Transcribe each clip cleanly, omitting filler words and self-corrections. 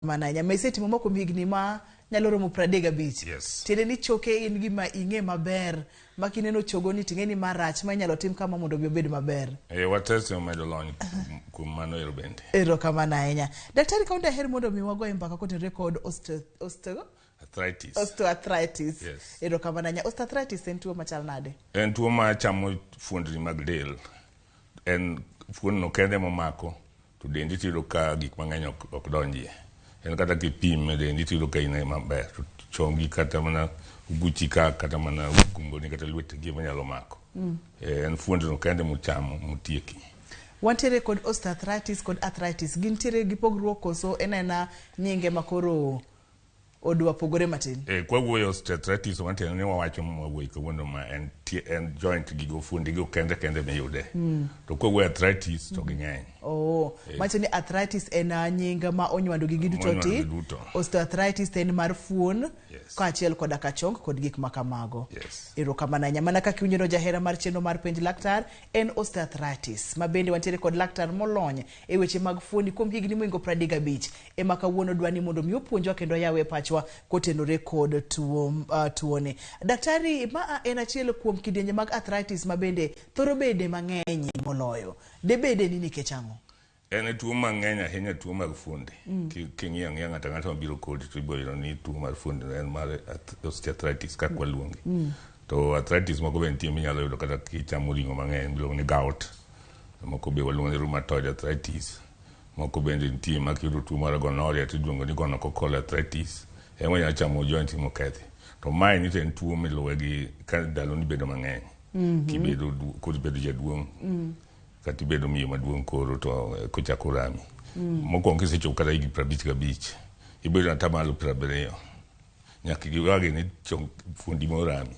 Mana ahinya. Ma isetimo ma kuom higni ma nyalo romo 35. Yes. Tiende ni choke in gima ing'e maber ma kineno chogoni ting'e ni ma rach ma inyalo tim kama mondo mi obed maber. E, watetimo medo lony kuom mano ero bende. Erokamano ahinya. Daktari ka daher mondo mi wagoye mbaka kotenore kod osteo, Arthritis. osteoarthritis. Yes. Erokamano ahinya. Osteoarthritis en tuo machal nade? En tuo ma chamo fuondni mag del. En fuondno kende momako to dendi tiyudo ka gik mang'eny ok donjie. En kata kipime dendi tiyudo ka in maber to chongi kata mana oguchi ka kata mana ogumboni kata lwetegi ema nyalo mako. En fuondno kende mochamo motieki. Wantiere kod osteoarthritis kod arthritis. Gintiere gi pogruok koso en aena nyinge ma koro odwa pogore matin? E, kwawuoyo osteoarthritis matiende ni wawacho mwawuoyo kawuono ma en, en joint gigo fuondi go kende kende miyude. To kwawuoyo arthritis to ging'eny. Oh, manyiso ni arthritis en nying ma onywando gi giduto ti. Osteoarthritis en mar fuon kaachiel koda ka chong kod gik ma kamago. Yes. Erokamano ahinya. Mana kaka iwinjo no jahera mar chenro mar penj laktar en osteoarthritis ma bende wantiere kod laktar molony e weche mag fuoni kuom higni mohingo 35 ema kawuono dwa ni mondo mi opuonjwa kendo yawe pachwa kotenore kod tuo tuoni. Daktari, ma en achiel kuom kidienje mag arthritis ma bende thoro bede mang'eny moloyo. Debede ni nikech ang'o? En tuo mang'eny ahinya tuo mag fuonde. King'iyo ang'iya ng'ato ang'ata mabiro kodi to ibiro yudo ni tuo mar fuonde en mar osteoarthritis kaka waluonge. To arthritis moko be nitie minyalo yudo kata kichamo ring'o mang'eny miluongo ni gout. Moko be waluongo ni rheumatoid arthritis. Moko bende nitie ma kiyudo tuo mar gonorrhea to iluongo ni gonococcal arthritis. En wanyalo chamo joint mokethi. To mae ni to en tuo miluwe gi ka ndaloni bedo mang'eny. Kibedo koro ibedo jaduong' kata ibedo miyo maduong' koro to kochako rami. Mokwongo kisechopo kata higni 55 ibedo atamalo 70 nyaka giwagi ni chong fuondi morami.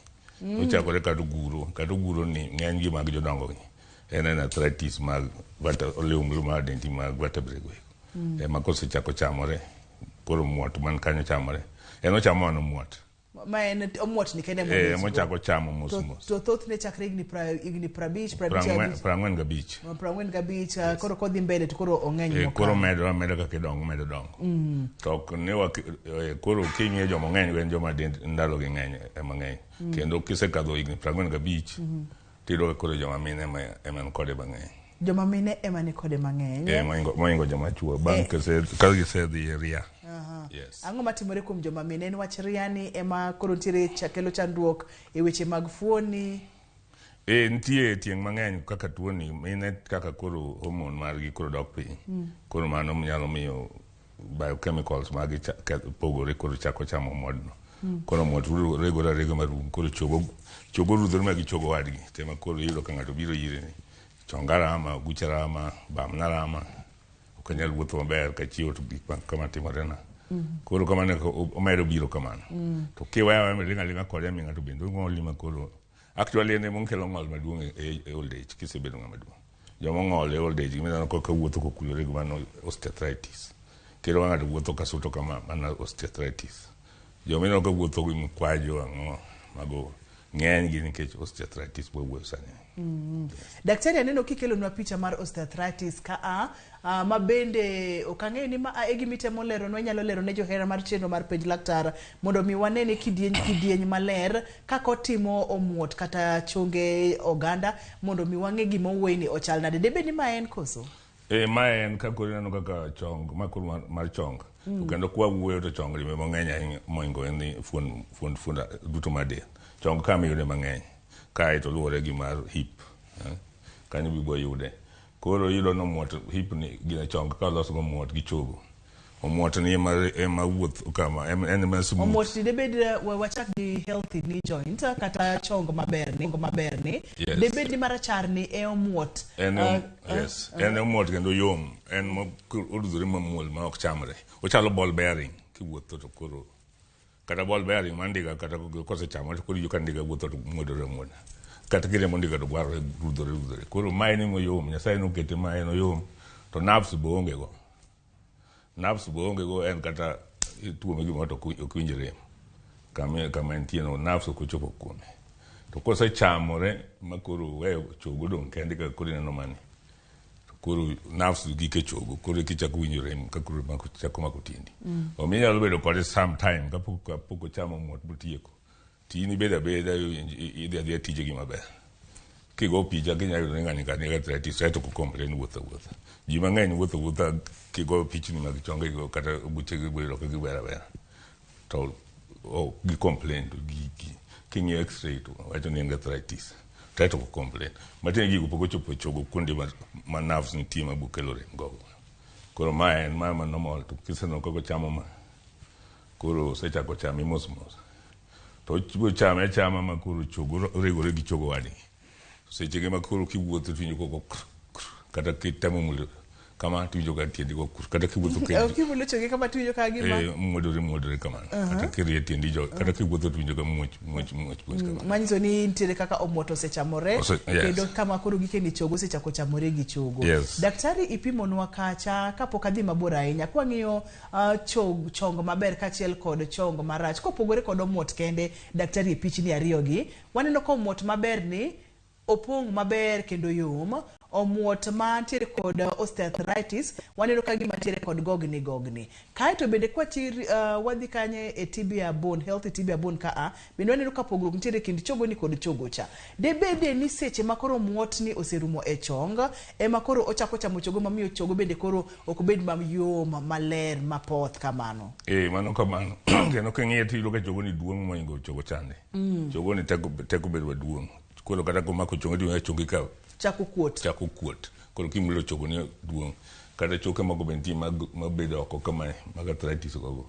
Ochakore kata oguro kata oguro ni ng'eny gi mag jodongo gi en en arthritis mag oliumblu mar dendi mag vertebrae go eko. Ema kosechako chamore koro muot man kanyo chamore en ochamo mana omuot. Ma en omuot ni kende Eh, emochako chamo mos mos. To thothne chakre higni 50, 55. 45. 45, koro kodhi mbele to koro ong'eny mokalo. Koro medo ameda kaka idongo medo dongo. To ok ni koro king'iyo joma ng'eny en joma ndalo gi ng'eny ema ng'eny. Kendo kisekadho higni 45 tiyudo ka koro joma mine ema ni kode mang'eny. Joma mine ema ni kode mang'eny. Eh, mohingo joma chuo bang' ka gisedhi e ria. Yes. Ang'o matimore kuom joma mine? En wach ria ni ema koro nitiere kelo chandruok e weche mag fuoni? E, nitie tieng' mang'eny kaka tuoni mine kaka koro hormone margi koro dok piny. Koro mano nyalo miyo biochemicals magi pogore koro chako chamo omodno. Koro omot regore arega marum koro chogo rudhore ma gi chogo wadgi. Tema koro iyudo ka ng'ato biro ire ni chonga rama, ogucha rama, bamna rama, ok anyal wuotho maber kachiewo to gik ma kama timore na. Koro kamano omedo biro kamano. To kiweyo aweya miling' aling'a kode mi ng'ato bende ong'oli ma koro actually en ema okelo ng'ol maduong' e old age kisebedo ng'ama duong'. Joma ong'ol e old age gimineno ka wuotho kokulore gi mano osteoarthritis. Kendo ka ng'ato wuotho kasuto kama mano osteoarthritis. Joma ineno ka wuotho gi mkwajo ang'o mago ng'eny gi nikech osteoarthritis mwawuoyo sani. Daktari aneno kikelonwa picha mar osteoarthritis ka a ma bende ok ang'eyo ni ma e gima itemo leronwa inyalo lero ne johera mar chenro mar penj laktar mondo mi wanene kidieny kidieny maler kaka otimo omuot kata chonge oganda mondo mi wang'e gima owuoye ni ochal nade. Debed ni ma en koso? E, ma en ka koro ineno kaka chong ma koro mar chong. To kendo kwa wuoyo to chong rime mang'eny ahinya mohingo en ni fuon fuon fuon duto mar del. Chong kama iyude mang'eny. Kae to luwore gi mar hip. Kanyo be ibo yude. Koro iyudo ni omuot hip ni gine chong ka olos go omuot gi chogo. Omuot ni ema wuoth kama en ema smooth. Omuot ni debed wachak gi healthy knee joint kata chong maber ni maber ni. Yes. Debed ni marachar ni e omuot. En yes. En omuot kendo yom. En orudhore mamuol ma ok chamre. Ochalo ball bearing kiwuotho to koro kata ball bearing mar ndiga kata kosechamore to koro iwinjo ka ndiga wuotho to muodore amuoda. Kata kiriembo ndiga to gwarore rudhore rudhore. Koro mae ni moyom Nyasaye nokete ma en oyom to nerves be oonge go. Nerves be oonge go en kata ituome gimoro to ok winj rem. Kama entie no nerves ok ochopo kuome. To kosechamore ma koro oweyo chogo odong' kende kaka koro ineno mani. Koro nerves gik e chogo, koro kichako winjo rem ka koro mako, chako mako tiendi. Omiyo inyalo bedo kode sometime kapok ochamo omuot motieko. To in ibedo abeda idhi adhiya tijegi maber. Kigo picha kinyalo yudo ni ng'ani ka nigi arthritis to ok complain wuotho awuotha. Ji mang'eny wuotho awuotha kigo pichni mag chongegi kata buchegi boyudo ka giber abera. To ok gi complain to gi king'iyo x-ray to wacho ni en gi arthritis. To ok complain. Matiende gigo pok ochopo e chogo kuonde ma nerves nitie ma kelo rem gogo. Koro ma en ma normal to kiseneno kaka ochamo ma koro osechako chame mos mos. To obiro chame achama ma koro chogo oregore gi chogo wadgi. Seche ge ma koro kiwuotho to iwinjo kogo kr kr kata kitemo mulo kama tiwinjo ka tiendi go kr kata kiwuotho kendi Kimulo chogi kama tiwinjo ka gima muodore muodore kamano. Kata kirie tiendi jo kata kiwuotho tiwinjo ka muoch muoch muoch muoch kamano. Manyiso ni nitiere kaka omuot osechamore Yes. kendo kama koro gikeni chogo osechako chamore gi chogo. Yes. Daktari ipimonwa kacha kapok adhi mabor ahinya kwang'iyo chong maber kaachiel kod chong marach kopogore kod omuot kende daktari e pichni ariyo gi waneno ka omuot maber ni opong' maber kendo yom omuot mantiere kod osteoarthritis waneno ka gima ntiere kod gogni gogni kaeto bende kwatir wadhi kanye e tibia bone healthy tibia bone ka bende waneno ka pogruok nitiere e kind chogoni kod chogo cha debede ni seche ma koro omuotni oserumo e chong ema koro ochako chamo chogo mamiyo chogo bende koro ok bed mayom maler mapoth kamano. Mano kamano. Kendo king'iye tiyudo ka chogo ni duong' mohingo chogo chande. Chogo ni teko bedo maduong'. Koro kata komako chonge tiwinjo ka chongi ka chako kuot. Chako kuot. Koro kimulo chogo ni duong'. Kata choke moko be nitie mabedo oko kamae mag arthritis gogo.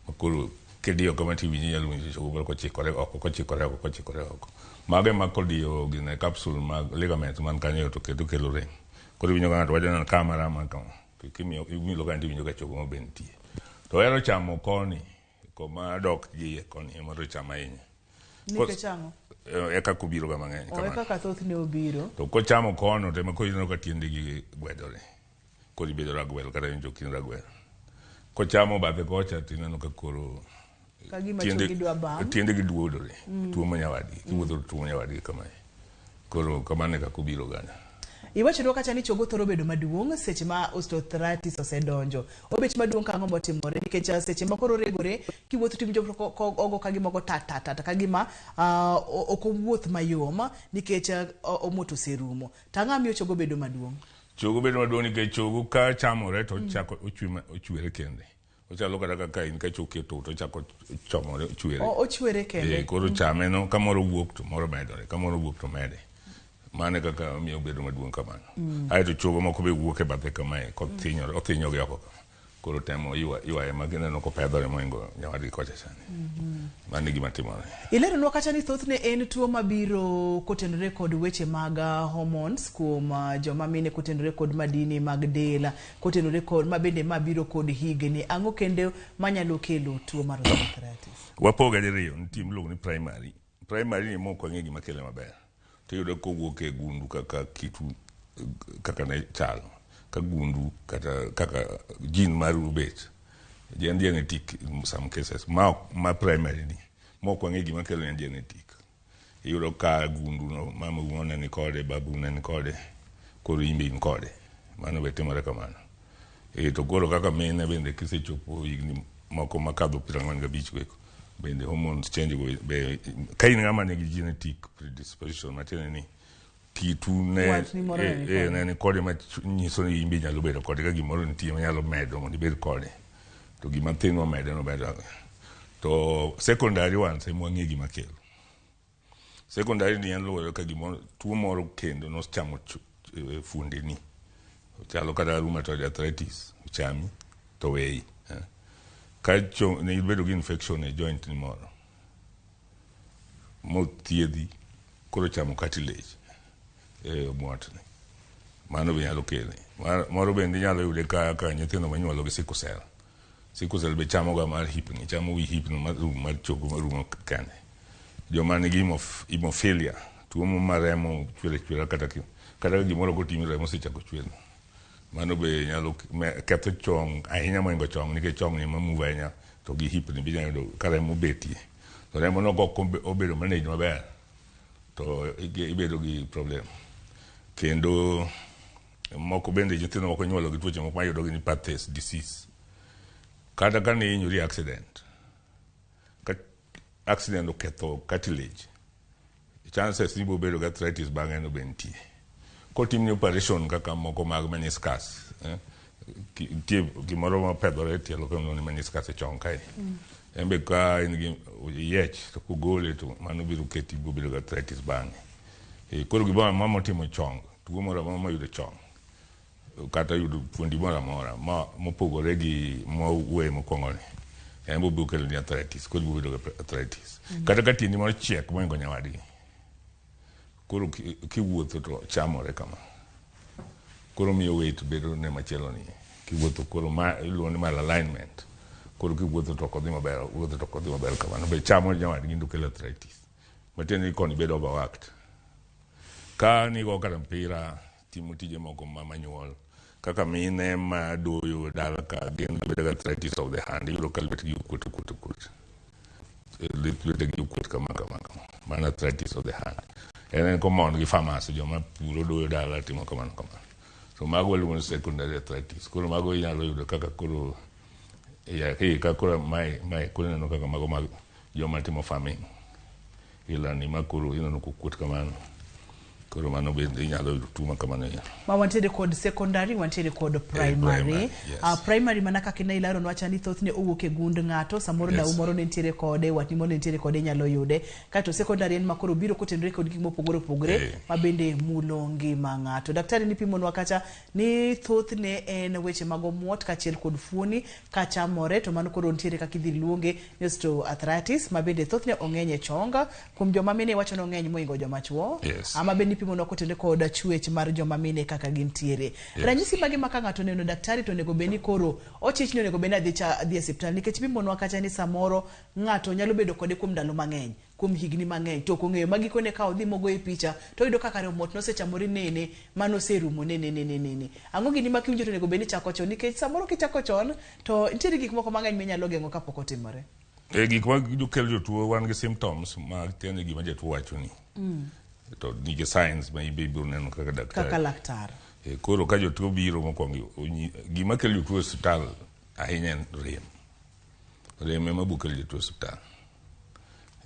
Ma koro kidiyo kama tiwinjo inyalo winjo chogo moro kochikore oko kochikore oko kochikore oko. Mago ema kodiyo gine capsule mag ligaments man kanyo to kendo kelo rem. Koro iwinjo ka ng'ato wacho ni ka marama kama. Kimiyo imulo kanyo tiwinjo ka chogo moro be nitie. To ohero chamo koni koma dok gi iye koni ema ohero chamo ahinya. Nikech ang'o? Eka kobiro ga mang'eny kamano. Eka thothne obiro. To kochamo kono to ema koro ineno ka tiendegi gwedore. Koro ibedo ragwel kata in ok in ragwel. Kochamo bathe kocha to ineno ka koro ka gima chogi dwa bam. Tiendegi duodore. Tuo nyawadgi. Kiwuotho to tuo nyawadgi kamae. Koro kamano e kaka obiro gana. Iwachonwa kacha ni chogo thoro bedo maduong' seche ma osteoarthritis osedonjo. Obet maduong' ka ang'o motimore nikech seche ma koro oregore kiwuotho tiwinjo ogo ka gima ogo ta ta ta ka gima ok owuoth mayom nikech omuot oserumo. To ang'o miyo chogo bedo maduong'? Chogo bedo maduong' nikech chogo ka chamore to ochako ochwere kende. Ochalo kata kaka in ka choki otur to ochako chomore ochwere. Ochwere kende. Koro chame no kamoro wuok to moro medore, kamoro wuok to mede. Mano e kaka omiyo obedo maduong' kamano. Aeto chogo moko be wuok e bathe kamae kothinyore, othinyogi oko kama. Koro temo ywaye ma gineno kopedhore mohingo nyawadgi kocha chande. Mano e gima timore. Ileronwa kacha ni thothne en tuo mabiro kotenore kod weche mag hormones kuom joma mine kotenore kod madini mag del kotenore kod mabende mabiro kod higni. Ang'o kendo manyalo kelo tuo mar osteoarthritis? Wapoge diriyo, nitie miluongo ni primary. Primary ni mok wang'e gima kele maber. To iyudo kowuok e gundu kaka kitu kaka ne chalo. Ka gundu kata kaka gene maru obet. En genetic in some cases. Ma primary ni. Mok wang'e gima kelo en genetic. Iyudo ka gundu no mama ne ni kode, babu ne ni kode, koro in be in kode. Mano be timore kamano. To koro kaka mine bende kisechopo higni moko makadho 45 go eko, bende hormones change go be ka in ng'ama nigi genetic predisposition matiende ni kitu ne ne ni kode ma nyiso ni in be inyalo bedo kode ka gimoro nitie manyalo medo mondo ibed kode. To gima thin wamede no bedo. To secondary ones ema wang'e gima kelo. Secondary ni en luwore ka gimoro tuo moro kendo nochamo fuondeni. Ochalo kata rheumatoid arthritis ochami to weyi. Ka ne ibedo gi infection e joint ni moro mothiedhi koro chamo cartilage e omuotni. Mano be nyalo kele. Moro bende inyalo yude ka nyithindo manyuolo gi sickle cell. Sickle cell be chamo ga mar hip ni, chamo wi hip no marum mar chogo marumo kende. Joma nigi hemophilia, tuo mar remo chwer achwera kata kata gimoro kotim remo osechako chwer. Mano be nyalo ketho chong ahinya mohingo chong nikech chong ni ema move ahinya to gi hip ni be inyalo yudo ka remo betie. To remo no kok obedo managed maber to ibedo gi problem. Kendo Moko bende nyithindo moko inyuolo gi tuoche moko mayudo gi ni Perthes disease. Kata ka ne ihinyori e accident, ka accident oketho cartilage, chances ni ibiro bedo gi arthritis bang'e no be nitie. Kotimni operation kaka moko mag meniscus, nitie gimoro mopedhore e tielo ka iluongo ni meniscus e chong kae. En be ka in gi yiech to kogole to mano biro keti ibiro bedo gi arthritis bang'e. Koro gimoro amora motimo chong, tuo moro amora moyudo chong, kata yudo fuondi moro amora ma mopogore gi mwawuoye mokwongo ni, en be obiro keloni arthritis, koro ibiro bedo gi arthritis. Kata ka tiendi moro chiek mohingo nyawadgi, koro kiwuotho to chamore kama. Koro miyo weight bedo ne machielo ni. Kiwuotho koro ma iluongo ni malalignment. Koro kiwuotho to ok odhi maber, wuotho to ok odhi maber kamano. Be chamo nyawadgi to kelo arthritis. Matiende ni koni bedo overworked. Ka nigo kata mpira, timo tije moko ma manyuol, kaka mine ma doyo dala ka gin gibedo gi arthritis of the hand, iyudo ka lwetgi okuot okuot okuot. Lwetegi okuot kama kama kama. Mano arthritis of the hand. En common gi farmers, joma puro doyo dala timo kamano kamano. So mago waluongo ni secondary arthritis. Koro mago inyalo yudo kaka koro ya ka koro mae koro ineno kaka mago mag joma timo farming. Ilani ma koro ineno kokuot kamano. Koro mano bende inyalo yudo tuo ma kamano ero. Ma wantiere kod secondary, wantiere kod primary. Primary, yes. Primary mana kaka ne ilero nwacha ni thothne owuok e gund ng'ato, samoro dau moro ne nitiere kode, watni moro ne nitiere kode inyalo yude. Kaeto secondary en ma koro biro kotenore kod gik mopogore opogore ma bende mulo ngima ng'ato. Daktari nipimonwa kacha ni thothne en weche mag omuot kaachiel kod fuoni kachamore, to mano koro nitiere kaka idhi luonge ni osteoarthritis ma bende thothne ong'eny e chong. Kuom joma mine iwacho ni ong'eny mohingo joma chuo. Ama bende ipimonwa kotenore kod chwech mar joma mine kaka gintiere. Ranyisi mage ma ka ng'ato oneno daktari to onego bed ni koro ochich ni onego bed ni adhi e osiptal, nikech ipimonwa kacha ni samoro ng'ato nyalo bedo kode kuom ndalo mang'eny, kuom higni mang'eny, to ok ong'eyo. Ma gikone ka odhi mogoye picha to oyudo ka kare omuot nosechamore nene, mano oserumo nene nene nene. Ang'o gini ma kiwinjo to onego bed ni ichako chon, nikech samoro kichako chon to nitiere gik moko mang'eny minyalo geng'o kapok otimore. Gik ma kelo jotuo wan gi symptoms ma tiende gima jatuo wacho ni. To nigi signs ma ibe ibiro neno kaka daktari. Kaka laktar. Koro ka jotuo biro mokwongo, gima kelo jotuo e osiptal ahinya en rem. Rem ema biro kelo jotuo e osiptal.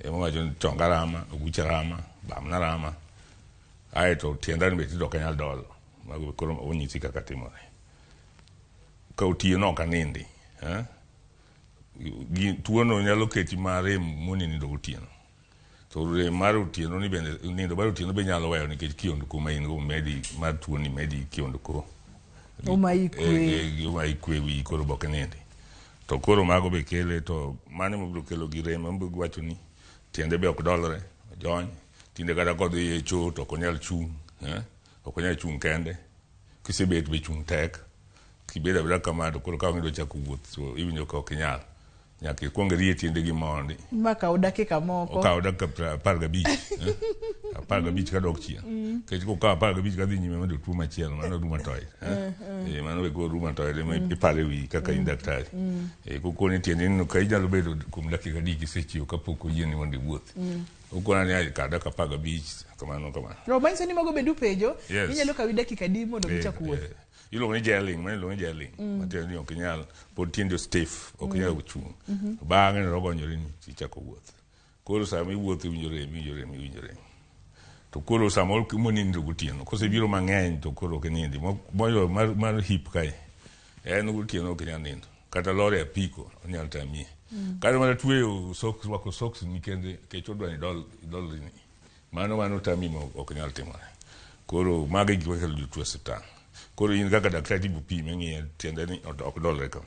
Ema wacho ni chonga rama, ogucha rama, bamna rama. Aeto tienda ni be tinde ok anyal dolo. Mago koro onyisi kaka timore. Ka otieno ok anindi. Tuono nyalo keti ma rem moni nindo gotieno. To rem mar otieno ni bende, nindo mar otieno be nyalo weyo nikech kiondko ma in go medi mar tuoni medi kiondko. Omayi kwe. Omayi kwe wiyi koro be ok nindi. To koro mago be kele, to mano ema biro kelo gi rem, ema biro wacho ni tiende be ok dolre, ojony. Tinde kata kodhi e cho to ok onyal chung', Ok onyal chung' kende. Kisebet be chung' tek. Kibedo abeda kama to koro ka idwa chako wuoth to iwinjo ka ok inyal. Nyaka ikuong irie tiendegi mondi. Ma kaw dakika moko. Okaw dakika 15. 15 kadok chien. Nikech kokawo 15 kadhi nyime mano tuo machielo, mano rheumatoid. Mano be koro rheumatoid ema iparo e wiyi kaka in daktari. Kokoni tiendi ni ka inyalo bedo kuom dakika adi kisechiew kapok oyieni mondo iwuoth. Okona ni ai kaw dakika 15 kamano kamano. No, manyiso ni mago bende upenjo. Inyalo kawi dakika adi mondo ichak wuoth? Iluongo ni gelling, mano iluongo ni gelling. Matiende ni ok inyal, pod tiendi stiff, ok inyal chung'. Bang'e to ogonyore ni ichako wuoth. Koro sama iwuotho iwinjo rem, iwinjo rem, iwinjo rem. To koro samoro moni nindo gotieno, kosebiro mang'eny to koro ok inindi. Moyo mar hip kae, en gotieno ok inyal nindo. Kata lor e apiko, onyalo tamie. Kata mana tweyo socks, rwako socks nikende, nikech odwa ni idol ni. Mano tami ma ok nyal timore. Koro mago e gik makelo jotuo e osiptal. Koro in kaka daktari tibiro pime ng'iye tiende ni ok dolre kama.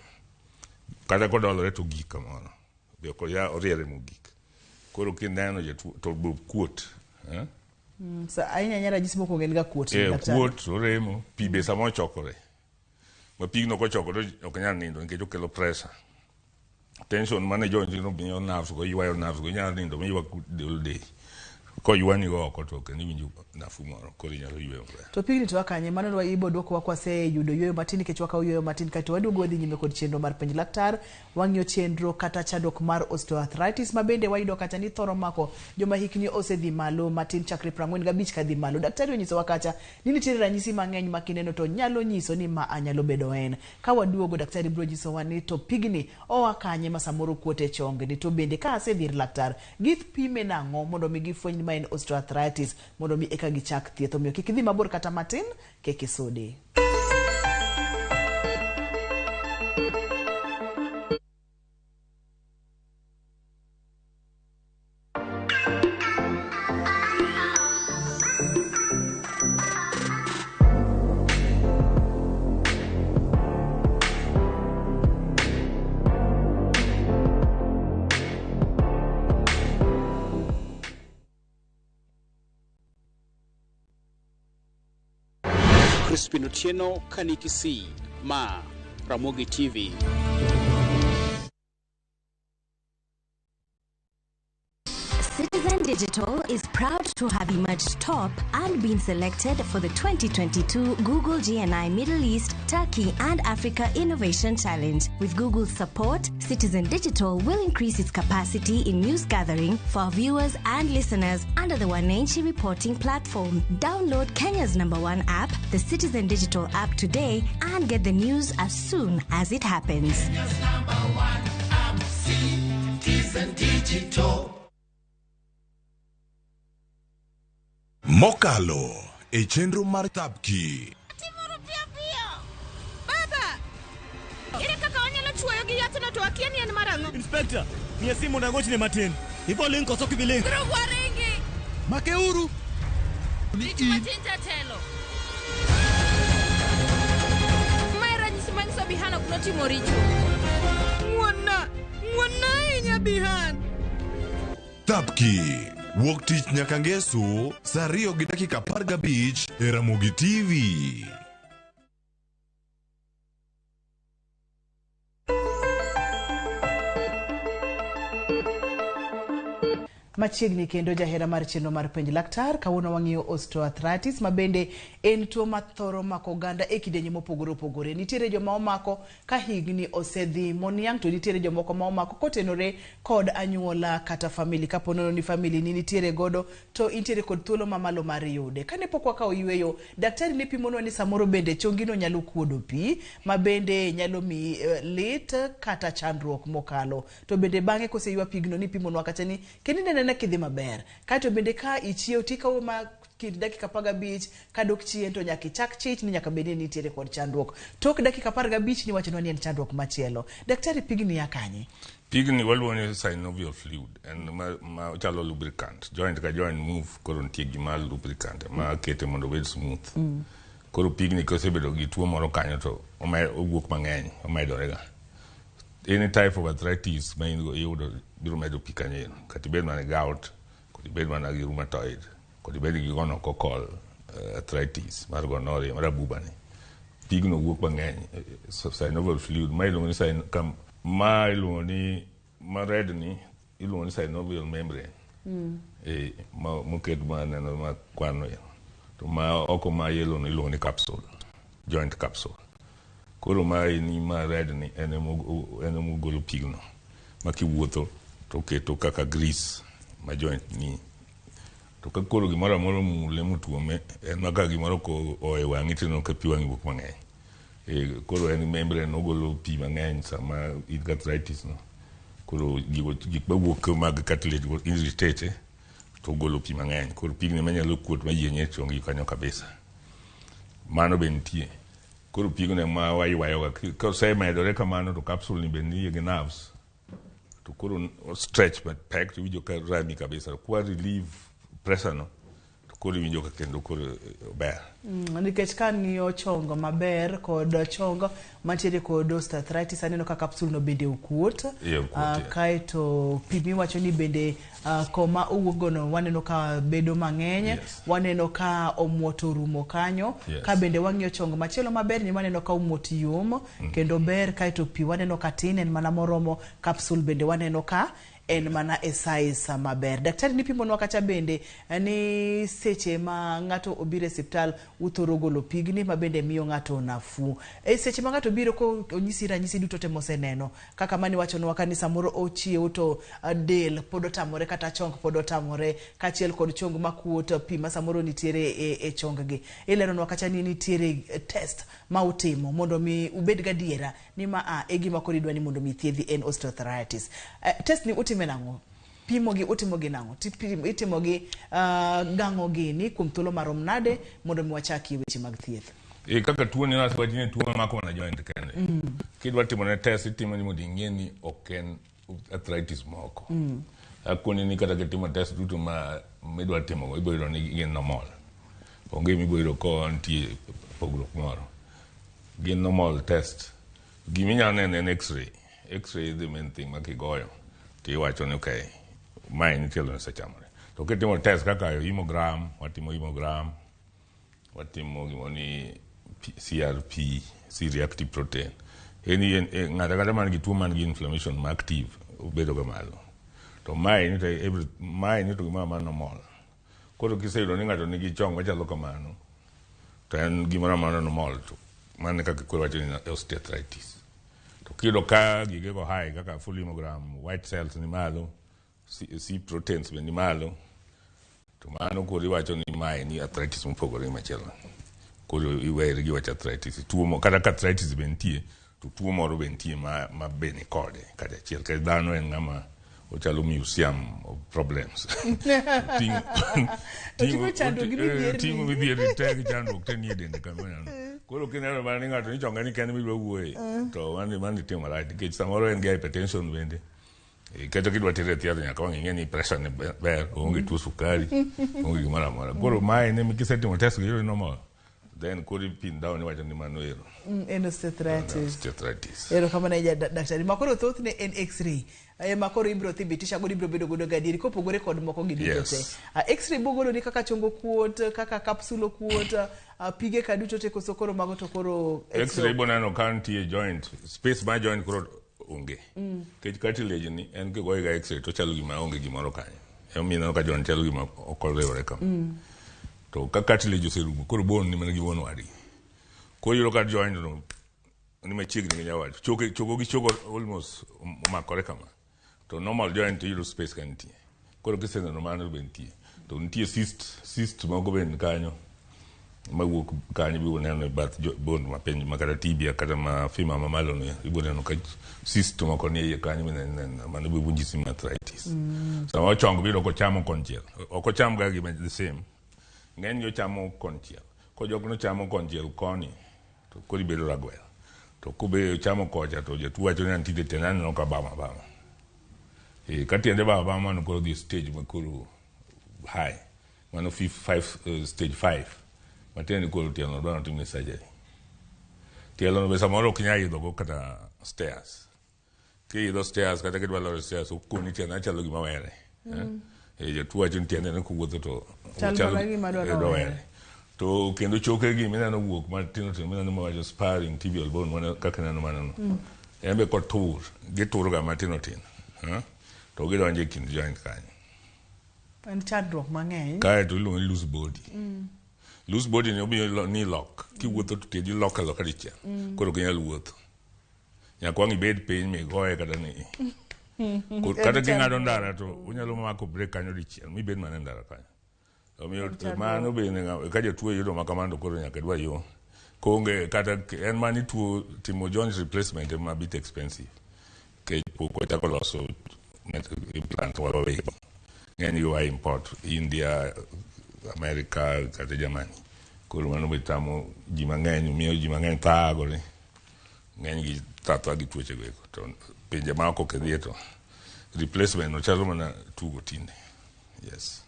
Kata kodolore to ogik kamoro. Be ok oriere mogik. Koro kineno jatuo to be kuot. Ahinya ahinya ranyisi mokwongo en ga kuot, daktari. Kuot, oremo, pi be samoro chokore. Ma pigno kochokore ok nyal nindo nikech okelo pressure. Tension mane joint no miyo nerves go, ywayo nerves go, inyalo nindo miywak all day. Koywani go oko to kendo iwinjo nafuu moro, koro inyalo yweyo maber. To pigni to kanye? Mano dwa ibo dwokowa kwaseyudo yueyo matin, nikech wakawo yueyo matin kaeto waduogo wadhi nyime kod chenro mar Penj Laktar. Wang'iyo chenro kata chandruok mar osteoarthritis, ma bende wayudo kacha ni thoro mako joma hikni osedhi malo matin chakre 45 kadhi malo. Daktari onyisowa kacha ni nitiere ranyisi mang'eny ma kineno to nyalo nyiso ni ma anyalo bedo en. Ka waduogo, daktari biro nyisowa ni to pigni oa kanye ma samoro kuot e chongni, to bende ka asedhi ir laktar gipime nang'o mondo mi gifweny ni ma en osteoarthritis, mondo mi eka gichak thieth. Omiyo kik idhi mabor kata matin, kik isudi. Crispin Otieno, Kanikisi, Ma, Ramogi TV. Citizen Digital is proud to have emerged top and been selected for the 2022 Google GNI Middle East, Turkey and Africa Innovation Challenge. With Google's support, Citizen Digital will increase its capacity in news gathering for our viewers and listeners under the Wananchi reporting platform. Download Kenya's #1 app, the Citizen Digital app today, and get the news as soon as it happens. Kenya's #1 app, Citizen Digital. Mokalo e chenro mar Thapki. Timuru piyo piyo. Baba! Ere kaka wanyalo chuoyo gi yathno to akia ni en mar ang'o? Inspector, miya simu mondo agochne matin. Ibo link koso ok ibi link? Grub waringi! Makeuru! Rit matin jatelo. Mae ranyisi manyiso Bihan ok notimo richo. Ng'wonna! Ng'wonna ahinya Bihan! Thapki. Wuok tich nyaka ngeso saa 2:15 e Ramogi TV. Machiegni kendo jahera mar chenro mar Penj Laktar, kawuono wang'iyo osteoarthritis, ma bende en tuo mathoro mako oganda e kidienje mopogore opogore. Nitiere joma omako ka higni osedhi moniang', to nitiere jomoko ma omako kotenore kod anyuola kata famili. Kapo nono ni famili ni nitiere godo, to intiere kod thuolo mamalo mar yude. Kane pok wakawo yueyo, daktari ne pimonwa ni samoro bende chongino nyalo kuodo pi, ma bende nyalo miyi lit kata chandruok mokalo. To bende bang'e koseywa pigno ni pimonwa kacha ni kendo ineno kidhi maber. Kaeto bende ka ichiew tikawo ma kind dakika 15 kadok chien to nyaka ichak chich ni nyaka bed ni nitiere kod chandruok. Tok dakika 15 ni wachonwa ni en chandruok machielo. Daktari, pigni ya kanye? Pigni waluongo ni synovial fluid, en ma ochalo lubricant. Joint ka joint move, koro nitie gima lubricant ma kete mondo obed smooth. Koro pigni kosebedo gi tuo moro kanyo to owuok mang'eny, omedore ga. Any type of arthritis ma in go iyudo biro medo pi kanyo ero. Kata ibed mana gi gout, kata ibed mana gi rheumatoid, kata ibed gi gonococcal arthritis mar gonorrhea mar abuba ni. Pigno wuok mang'eny, so synovial fluid ma iluongo ni ma iluongo ni ma red ni iluongo ni synovial membrane. Ma moket ma neno ma kwano ero. To ma oko ma yellow no iluongo ni capsule, joint capsule. Koro ma ni ma red ni en emogolo pigno ma kiwuotho to oketo kaka grease ma joint ni. To ka koro gimoro amora omule motuome, en ma ka gimoro oe wang'i tineno ka pi wang'i wuok mang'eny. Koro en membrane ogolo pi mang'eny sama in gi arthritis no. Koro gik mawuok mag cartilage go irritate to ogolo pi mang'eny. Koro pigni manyalo kuot mayieny e chongi kanyo kabisa. Mano be nitie. Koro pigno ema waywayoga. Kosemedore kamano to capsule ni be nitie gi nerves. To koro o stretch mapek to iwinjo ka rami kabisa. Kwa relieve pressure no to koro iwinjo ka kendo koro ber. Nikech ka ng'iyo chong maber kod chong mantiere kod osteoarthritis, aneno ka capsule no bende okuot. Iye okuot, yeah. Kaeto pi miwacho ni bende koma owuok gono waneno ka bedo mang'eny. Waneno ka omuot orumo kanyo. Ka bende wang'iyo chong machielo maber ni waneno ka omuot yom kendo ber. Kaeto pi waneno ka tin, en mana moromo. Capsule bende waneno ka en mana e size maber. Daktari nipimonwa kacha bende ni seche ma ng'ato obiro e osiptal uthoro golo pigni ma bende miyo ng'ato nafuu. E seche ma ng'ato obiro ko onyisi ranyisi duto te moseneno, kaka mani wachonwa ka ni samoro ochiewo to del pod otamore kata chong pod otamore, kaachiel kod chong makuot, pi ma samoro nitiere e chong gi. Ileronwa kacha ni nitiere test ma utimo mondo mi ubed gadiera ni ma a e gima koro idwa ni mondo mi thiedhi en osteoarthritis. Test ni utime nang'o? Pimo gi utimo gi nang'o? Itimo gi gang'o gini kuom thuolo marom nade mondo mi wachakie weche mag thieth? E kaka tuo ni nasewacho ni tuo mamako mana joint kende. Kidwa timo ne test, itimo ni mondo ing'e ni ok en arthritis moko. Akoni ni kata kitimo test duto ma midwa timo go, ibiro yudo ni gin normal. Onge mibiro yudo ko nitie pogruok moro. Gin normal test. Giminyalo neno en X-ray. X-ray is the main thing ma kigoyo tiwacho ni okay, mae ni tielo osechamore. To kitimo test kaka hemogram, watimo hemogram, watimo gimoro ni CRP, C reactive protein. En ng'ato ang'ata man gi tuo man gi inflammation ma active obedo ga malo. To mae ni to every mae ni to gimoro amora normal. Koro kiseyudo ni ng'ato nigi chong machalo kamano, to en gimoro amora normal, to mano e kaka koro wacho ni osteoarthritis. To kiyudo ka gigego high kaka full hemogram, white cells ni malo, C proteins be ni malo, to mano koro iwacho ni mae ni arthritis mopogore gi machielo. Koro iweri gi wach arthritis. Tuo mo, kata ka arthritis be nitie, to tuo moro be nitie ma be ni kode kata achiel. Nikech dhano en ng'ama ochalo museum of problems. Oting'o chandruok gi midhierni. Oting'o midhierni te gi chandruok te nie dende kanyo. Koro kineno mana ni ng'ato ni chonge ni kende midwa wuoye, to mano itimo marach nikech samoro en gi hypertension bende. Kata kidwa tere e thieth nyaka wang' ing'e ni pressure ne ber, oonge tuo sukari, onge gimoro amora. Koro mae ne kisetimo test gi normal, then koro ipin down iwacho ni mano ero. En osteoarthritis. Osteoarthritis. Erokamano ahinya daktari. Ma koro thothne en X-ray ema koro ibiro thibitisha godo, ibiro bedo godo gadieri kopogore kod moko gi duto te. X-ray bogolo ni kaka chong okuot, kaka capsule okuot, pige ka duto te, koso koro mago to koro X-ray boneno ka nitie joint, space mar joint koro onge. Nikech cartilage ni en kigoye ga X-ray to chalo gima onge gimoro kanyo. Emomiyo ineno ka joint chalo gima ok oriwore kama. To ka cartilage oserumo, koro bone ni mana gi bone wadgi. Koro iyudo ka joint no ni machiegni gi nyawadu. Choke chogo gi chogo almost omakore kama. To normal joint iyudo space ka nitie. Koro kiseneno mano be nitie. To nitie cyst moko be kanyo mawuok kanyo ibiro neno e bath bone mapiny ma kata tibia kata ma femur mamalo ni ibiro neno ka cyst moko ni e iye kanyo mineno mano biro nyisi ni arthritis. Sama ochong biro kochamo konchiel. Ok ocham ga gima the same. Ng'eny gi ochamo konchiel. Ko jok nochamo konchiel koni to koro ibedo ragwel. To kobe ochamo kocha to jatuo wacho ni antie tiende aneno ka bama bama. Ka tiende bama bama mano koro dhi stage ma koro high. Mano stage 5. Matiende ni koro tielo dwa notimne surgery. Tielo no be samoro ok nyal idho go kata stairs. Kiidho stairs kata kidwa loro stairs okoni tiende chalo gima were. Jatuo wacho ni tiende ne kowuotho to Chal ochalo mana gima dwa dwa were. were. To kendo choke gi mineno wuok matindo tindo mineno mawacho sparring tibial bone mano kaka ineno mano no. En be kotur, gitur ga matindo tindo. To gidonjo e kind joint kanyo. En chandruok mang'eny. Kae to iluongo ni loose body. Loose body ni omiyo ni lok. Kiwuotho to tiendi lok aloka dichiel. Koro ok inyal wuotho. Nyaka wang' ibed piny migoye kata ni. Kata king'ado ndara to unyalo mako break kanyo dichiel mibed mana e ndara kanyo. Omiyo mano bende ka jatuo yudo ma kamano to koro nyaka idwa yo. Konge kata en mani tuo timo joint replacement ema bit expensive. Nikech pok wachako loso implant wawegi. Ng'eny gi wa import India, America kata Germany. Koro mano be tamo ji mang'eny, miyo ji mang'eny thagore. Ng'eny gi tho gi tuoche go eko. To pinje ma oko kidhiye to replacement no chalo mana tugo tinde. Yes.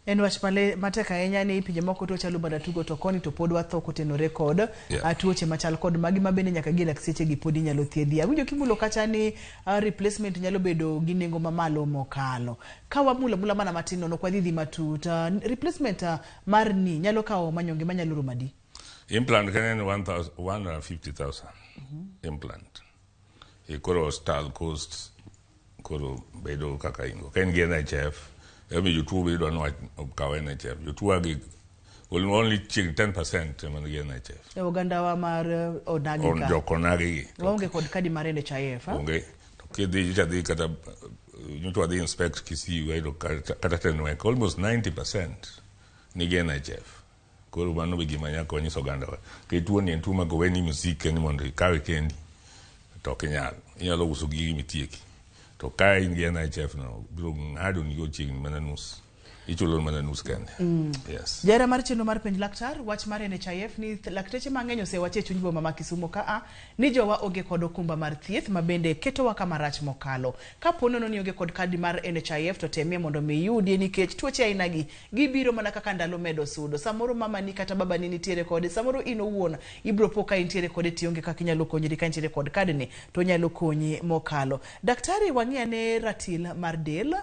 En wach male matek ahinya ni pinje moko to chalo mana tugo, to koni to pod watho kotenore kod tuoche machal kod magi, ma bende nyaka gi lakteche gi pod inyalo thiedhi. Awinjo kimulo kacha ni replacement nyalo bedo gi nengo mamalo mokalo. Ka wamulo amula mana matin nono, ok wadhi dhi matut. Replacement mar ni nyalo kawo manyonge manyalo romo adi? Implant kende en 1000 150,000 implant. E koro hospital cost koro bedo kaka ingo. Ka in gi NHIF, emomiyo jotuo be idwa ni okaw NHIF. Jotuo gi only chiegni 10% ema nigi NHIF. E ogandawa mar onagi On ka. jok onagi gi. Waonge kod kadi mar NHIF. Ha? Onge. To kidhi nyocha dhi kata nyocha wadhi inspect Kisii, wayudo kata Tenwek almost 90% nigi NHIF. Koro mano be gima nyaka wanyis ogandawa. Nikech tuo ni en tuo ma koweni msike ni mondo ikawe kendi to ok inyal. Inyalo uso gigi mitieki. To ka in gi NHIF no, biro ng'ado ni go chiegni mana nus. Ichulo mana nus kende. Yes. Jahera mar chenro mar Penj Laktar, wach mar NHIF ni lakteche mang'eny osewacho e chuny boma ma Kisumo ka ni jowa onge kod okumba mar thieth ma bende ketowa kama rach mokalo. Kapo nono ni onge kod kadi mar NHIF, to temie mondo mi iyudie, nikech tuoche aina gi gibiro mana kaka ndalo medo sudo. Samoro mamani kata babani nitiere kode, samoro in owuon ibiro po ka intiere kode tionge kaka inyalo konyri. Ka intiere kod kadni to onyalo konyi mokalo. Daktari, wang'i ane ratil mar del.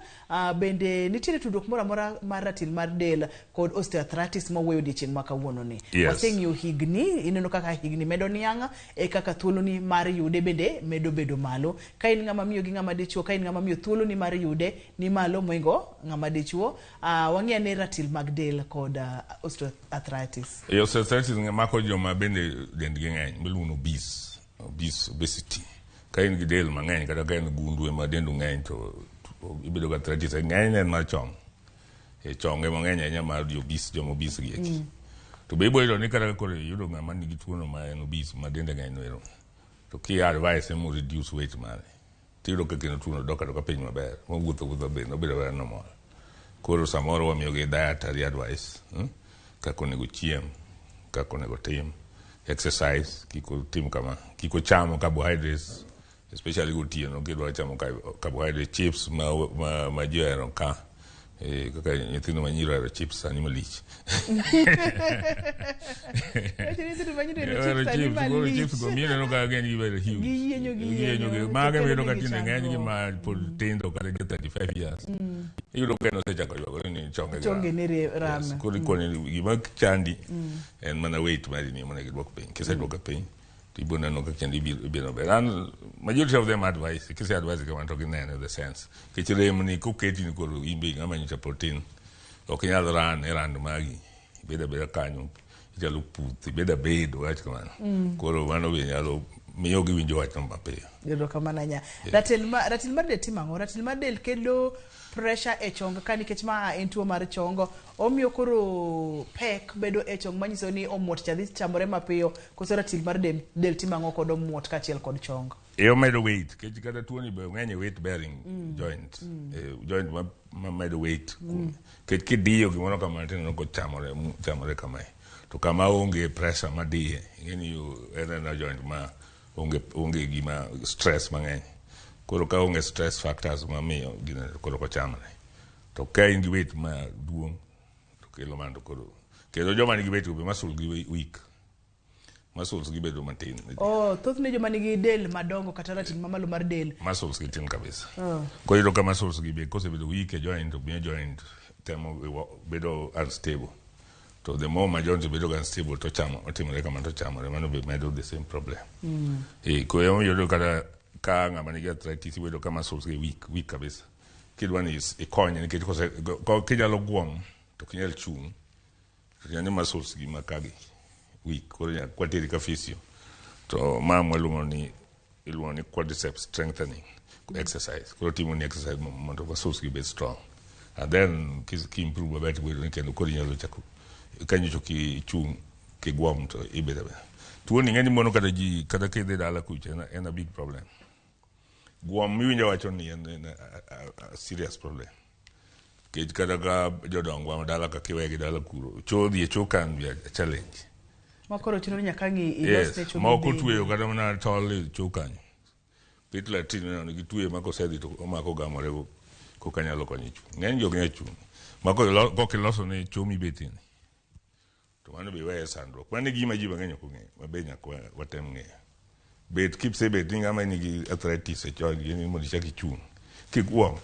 Bende nitiere tudruok moro amora mar ratil mar del kod osteoarthritis mawuoyo odiechieng' ma kawuono ni? Yes. Waseng'iyo higni, ineno kaka higni medo niang' e kaka thuoloni mar yude bende medo bedo malo. Ka in ng'ama miyo gi ng'ama dichuo, ka in ng'ama miyo, thuoloni mar yude ni malo moingo ng'ama dichuo. Wang'i ane ratil mag del kod osteoarthritis. E osteoarthritis mako joma bende dendgi ng'eny, miluongo ni obese, obesity. Ka in gi del mang'eny kata ka en gundu ema dendu ng'eny to ibedo gi arthritis. Ng'enyne en mar chong. E chong ema ng'eny ahinya mar jo obese, joma obese gi eki. To be ibo yudo ni kata koro iyudo ng'ama nigi tuono ma en obese ma dende ng'eny no ero. To ki advise mo reduce weight mare, tiyudo ka kendo tuono dok adoka piny maber. Mowuotho wuotho bende obedo abeda normal. Koro samoro wamiyogi dietary advice, Kaka onego chiem, kaka onego tim exercise, kik otim kama, kik ocham carbohydrates, especially gotieno kidwa chamo carbohydrate chips ma ji ohero ka. Kaka nyithindo ma nyiri ohero chips sani malich. Wacho ni nyithindo ma nyiri ohero Ohero chips sani chips, koro malich. chips go miyo ineno ka ng'eny gi bedo huge. Giyienyo, Giyienyo, giyienyo, mago to ema iyudo ka kelo negi tinde ng'eny gi chandruok. ma pod tindo kata gi 35 years. Iyudo ka en osechako ywagore ni chonge gi Chonge rame. ne rame. Yes. Koro ikone ni gima chandi en mana weight mari ni monego iduok piny. Kiseduoko piny to ibiro neno ka kendo ibiro maber. And majority of them advise, kise advise kamano to gineno the sense. Nikech rem ni koketi ni koro in be ng'ama nyocha pod tin, ok inyal ran e rand magi. Ibedo abeda kanyo, ichalo puth, ibedo abedo, wach kamano. Koro mano be nyalo miyo giwinjo wachno mapiyo. Erokamano ahinya. Ratil mar del timo ang'o? Ratil mar del kelo pressure e chong ka, nikech ma en tuo mar chong, omiyo koro pek bedo e chong manyiso ni omuot cha dhi chamore mapiyo, koso ratil mar del timo ang'o kod omuot kaachiel kod chong? E omedo weight, nikech kata tuoni be ng'eny e weight bearing joint. Joint ma medo weight. Nikech kidiyo gimoro kamano tineno kochamore chamore kamae. To kama onge pressure madiye, ing'e ni en ena joint ma onge gima stress mang'eny. Koro ka onge stress factors mamiyo gino koro ok ochamre. To ka in gi weight maduong' to kelo mano to koro kendo joma nigi weight go be muscle gi weak. Muscles gi bedo matin. Oh, thothne joma nigi del madongo kata ratil mamalo mar del. Muscles gi tin kabisa. Oh. Koro iyudo ka muscles gi be kosebedo weak e joint to miyo joint temo bedo unstable. To the more ma joint bedo ga unstable to chamo otimore kamano to chamore, mano be medo the same problem. Koro ema iyudo kata ka ng'ama nigi arthritis ibedo ka muscles gi weak, weak kabisa. Kidwa ni ikonye nikech kose kinyalo guom to ok inyal chung'. To ni muscles gi ma kagi weak, koro nyaka kwateri ka physio. To ma mwaluongo ni iluongo ni quadriceps strengthening exercise. Koro timo ni exercise mondo muscles gi bed strong. And then ki improve maber to bedo ni kendo koro inyalo chako ka nyocha ok ichung' kigwom to ibedo abeda. Tuoni ng'eny mono kata ji kata kidhi dala kucha en a big problem. Gwom miwinjo wacho ni en a serious problem. Nikech kata ka jodongwa dala ka kiwegi dala kuro, cho dhi e cho can be a challenge. Ma koro chuno ni nyaka ang' ilos Yes, ne chogo moko bende. tweyo kata mana tol e cho kanyo. Pit latrine no gitweyo ma kosedhi to omako gamore Koka nyalo konyi chung'. Ng'eny ji ok nyal chung'. Ma kok iloso ne chomi betini. To mano be iweye sandruok. Mano e gima ji mang'eny ok ong'eyo. Ma be nyaka watem ng'eyo. Bet kipsebet ni ng'ama nigi arthritis e joint gi ni mondo ichak ichung'. Kiguom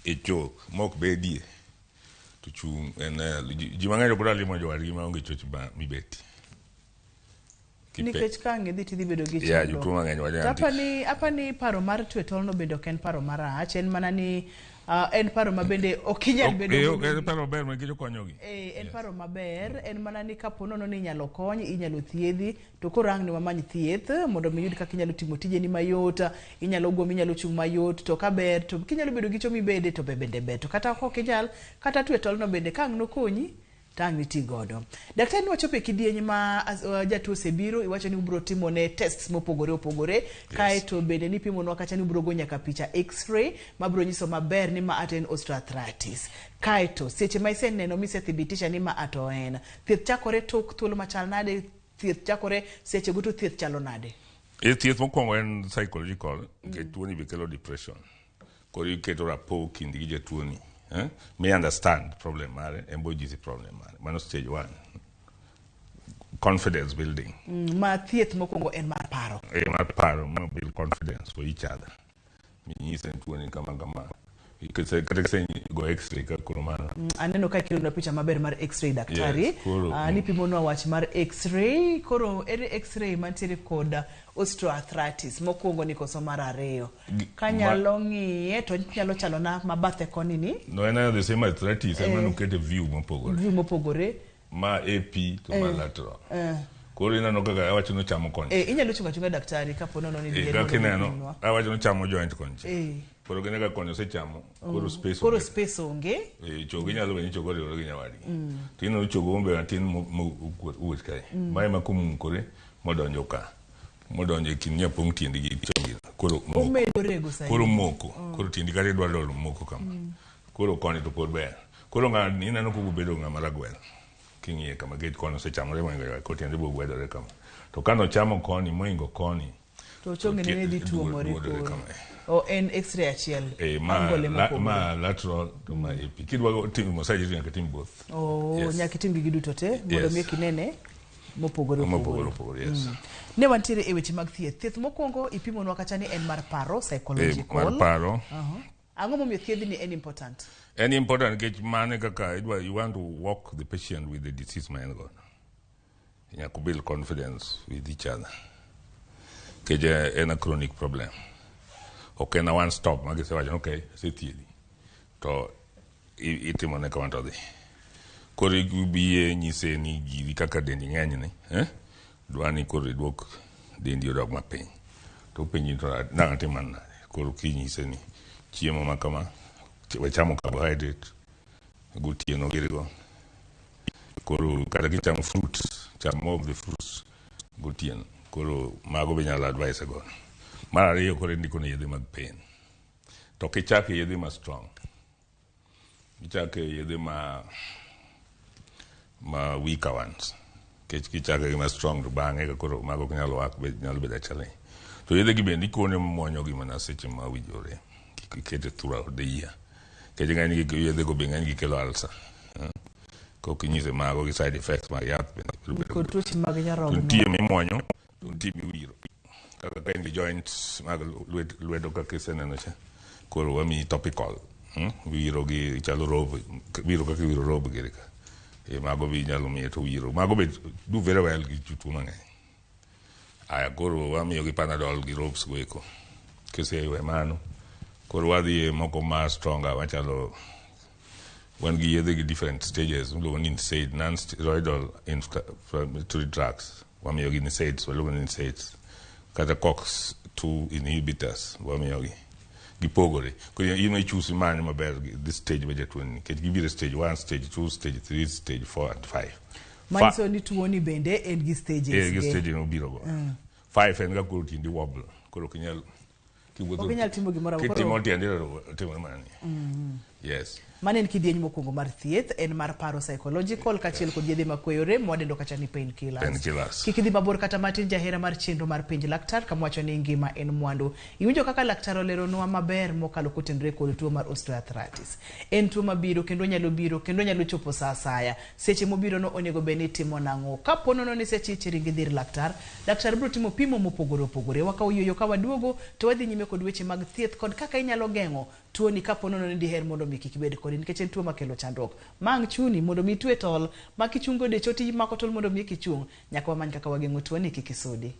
e chok mok bedie to chung' en ji mang'eny ok dwa limo jowadgi maonge choch mibetie. Nikech ka ang' idhi tidhi bedo gi Yeah, jotuo mang'eny wacho To apani, apani paro mar twe tolno bende ok en paro marach, en mana ni en paro ma bende ok inyal bedo Ok, en paro maber nikech okonyogi. Eh, en paro maber, en mana ni kapo nono ni inyalo kony, inyalo thiedhi, to koro ang' ne wamany thieth mondo mi iyud kaka inyalo timo tijeni mayot, inyalo gwom, inyalo chung' mayot, to ka ber to kinyalo bedo gi cho mibede to be bende ber, to kata ok inyal, kata twe tolno bende ka ang' nokonyi, to ang' iti godo. Daktari ni wachopo e kidieny ma jatuo osebiro, iwacho ni ubiro timo ne tests mopogore opogore, yes. Kaeto bende nipimonwa kacha ni ubiro go nyaka picha x-ray mabiro nyiso maber ni ma ato en osteoarthritis. Kaeto seche ma iseneno misethibitisha ni ma ato en, thieth chakore tok thuolo machal nade, thieth chakore sechego to thieth chalo nade? E thieth mokwongo en psychological, nikech tuoni be kelo depression. Koro iketo rapport kindi gi jatuoni. Eh? Mi understand problem mare, en bo nyisi problem mare. Mano stage one. Confidence building. Ma thieth mokwongo en mar paro. E mar paro, ma build confidence for each other. Minyise ni tuoni kama kama. Kata kise go x-ray ka koro mano. Aneno ka ikelonwa picha maber mar x-ray daktari. Yes, koro, Nipimonwa wach mar x-ray. Koro ere x-ray mantiere kod osteoarthritis mokwongo ni koso mar ariyo? Kanyalo ng'iye to nyalo chalo na mabathe koni ni. No en the same arthritis, en mana okete view mopogore. View mopogore. Ma AP to ma lateral. Koro ineno kaka awacho ni ochamo koni. Inyalo chungo achunga daktari kapo nono ni diher Kaka mondo ineno, ipimnwa. awacho ni ochamo joint konchiel. Koro gineno ka koni osechamo, koro space Koro onge. space onge. Chogo inyalo bedo ni chogo oriwore gi nyawadgi. To ineno chogo mobedo matin mowuot kae. Ma ema komukore modonjo ka. Modonjo e kind nyapong' tiendi gi chongi. Koro moko. Omedo rego saidi. Koro moko. Koro tiendi kata idwa dolo moko kama. Koro koni to pod ber. Koro ng'ani ineno kaka obedo ng'ama ragwel. King'iye kama nikech koni osechamore mohingo nyawadgi, koro tiende biro gwedore kama. To kane ochamo koni mohingo koni, To chonge ne dhi tuomore duodore koro. kama. O en x-ray achiel. Ma, Angle mopogore. ma lateral to ma AP. Kidwa timo surgery nyaka itim both. Oh, Yes. nyaka itim gigi duto te mondo Yes. mi kinene mopogore Mopogore opogore. opogore, yes. Ne wantiere e weche mag thieth. Thieth mokwongo ipimonwa kacha ni en mar paro, psychological. Mar paro. Ang'o momiyo thiedhni en important? En important nikech mano e kaka idwa, you want to walk the patient with the disease ma en godo. Nyaka build confidence with each other. Nikech en a chronic problem. Ok en a one stop ma gisewacho ni okay, asethiedhi. To itimone kama to odhi. Koro ibiye nyise ni giri kaka dendi ng'eny ni, eh? Dwa ni koro iduok dendi odog mapiny. To openji to nang' atim mana nade? Koro kinyise ni chiemo ma kama, we chamo carbohydrate, gotieno girigo. Koro kata kichamo fruits, cham more of the fruits gotieno. Koro mago be inyalo advise godo. Mar ariyo koro indiko ne yedhe mag pain. To kichako yedhe ma strong, ichako yedhe ma weaker ones. Nikech kichako gi ma strong to bang'e ka koro mago ok nyal work, be nyalo bedo a challenge. To yedhe gi bende ikone muonyo gi mana seche ma owinjore. Kik ikete throughout the year. Nikech ng'eny gi yedhe go be ng'eny gi kelo ulcer. Kok inyise mago gi side effects mag yath bende biro bedo Kod tuoche mag nyarogno. Nitie mimuonyo, to nitie miwiro. Kaka ka in gi joints mag lwedo kaka iseneno cha, koro wamiyi topical. Wiro gi chalo rob, wiro kaka iwiro rob giri ka. Mago be inyalo miye to wiro. Mago be do very well gi jotuo mang'eny. Aya, koro wamiyo gi Panadol gi ropes go eko. Kisewe mano, koro wadhi e moko ma stronger machalo wan gi yedhe gi different stages miluongo ni NSAID, non-steroidal inflammatory drugs. Wamiyo gi NSAIDs, waluongo ni NSAIDs. Kata COX-2 inhibitors wamiyo gi. Gipogore. Koro in ichoose imany maber gi this stage ma jatuo ni nikech gibiro e stage 1, stage 2, stage 3, stage 4 and 5. Manyiso ni tuoni bende en gi stages gi ge. stage mobiro go. 5 en ga koro tiendi wobble. Koro ok inyal kiwuotho. Ok inyal timo gimoro amora. Kitimo tiendi to timore mana ni. Yes. Mano en kidieny mokwongo mar thieth, en mar paro psychological kaachiel kod yedhe makweyo rem mwadendo kacha ni painkillers. Painkillers. Kik idhi mabor kata matin jahera mar chenro mar penj laktar kama wacho ni ngima en mwandu. Iwinjo kaka laktar oleronwa maber mokalo kotenore kod tuo mar osteoarthritis. En tuo mabiro kendo nyalo biro kendo nyalo chopo sa asaya. Seche mobiro no onego bed ni itimo nang'o? Kapo nono ni seche ichering idhi ir laktar, laktar biro timo pimo mopogore opogore. Wakawo yueyo ka waduogo to wadhi nyime kod weche mag thieth kod kaka inyalo geng'o tuoni kapo nono ni diher mondo mi kik ibed kode nikech en tuo makelo chandruok. Ma ang' chuni mondo mi itwe tol ma kichungo decho to imako tol mondo mi kichung'. Nyaka wamany kaka wageng'o tuoni kik isudi.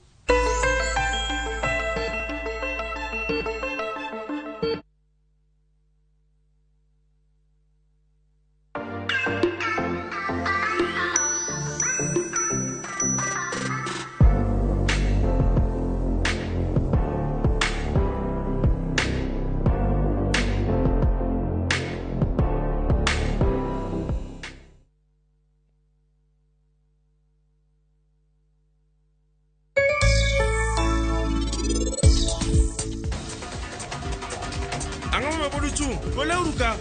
Ang'o ma pod uchung'? Goleuru ka.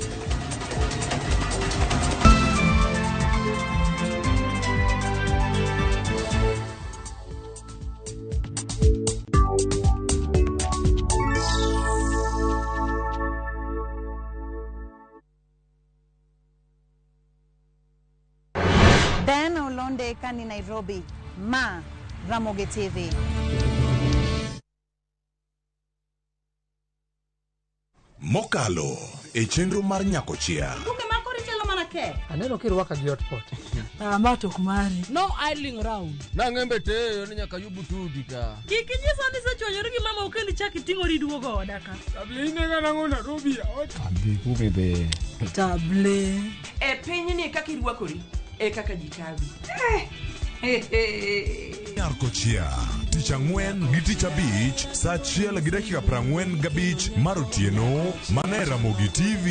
Ben Olonde kani Nairobi, ma Ramogi TV. Mokalo e chenro mar Nyakochia. Duke makori chalo mana kek. Aneno kirwaka gi hotpot. Ma to ok mari. No idling round. Nang'embe teyo ni nyaka yubu tudi ka. Kik inyisa ni isechwanyori gi mama kendo ichak iting'ori iduogo oda ka. Table inega nang'o Nairobi? Adhi kume be. Table. E pinyni kaka irwakori e kaka ji kawi. Nyarkochia tich ang'wen gi tich abich saa 1:45 mar otieno mana e Ramogi TV.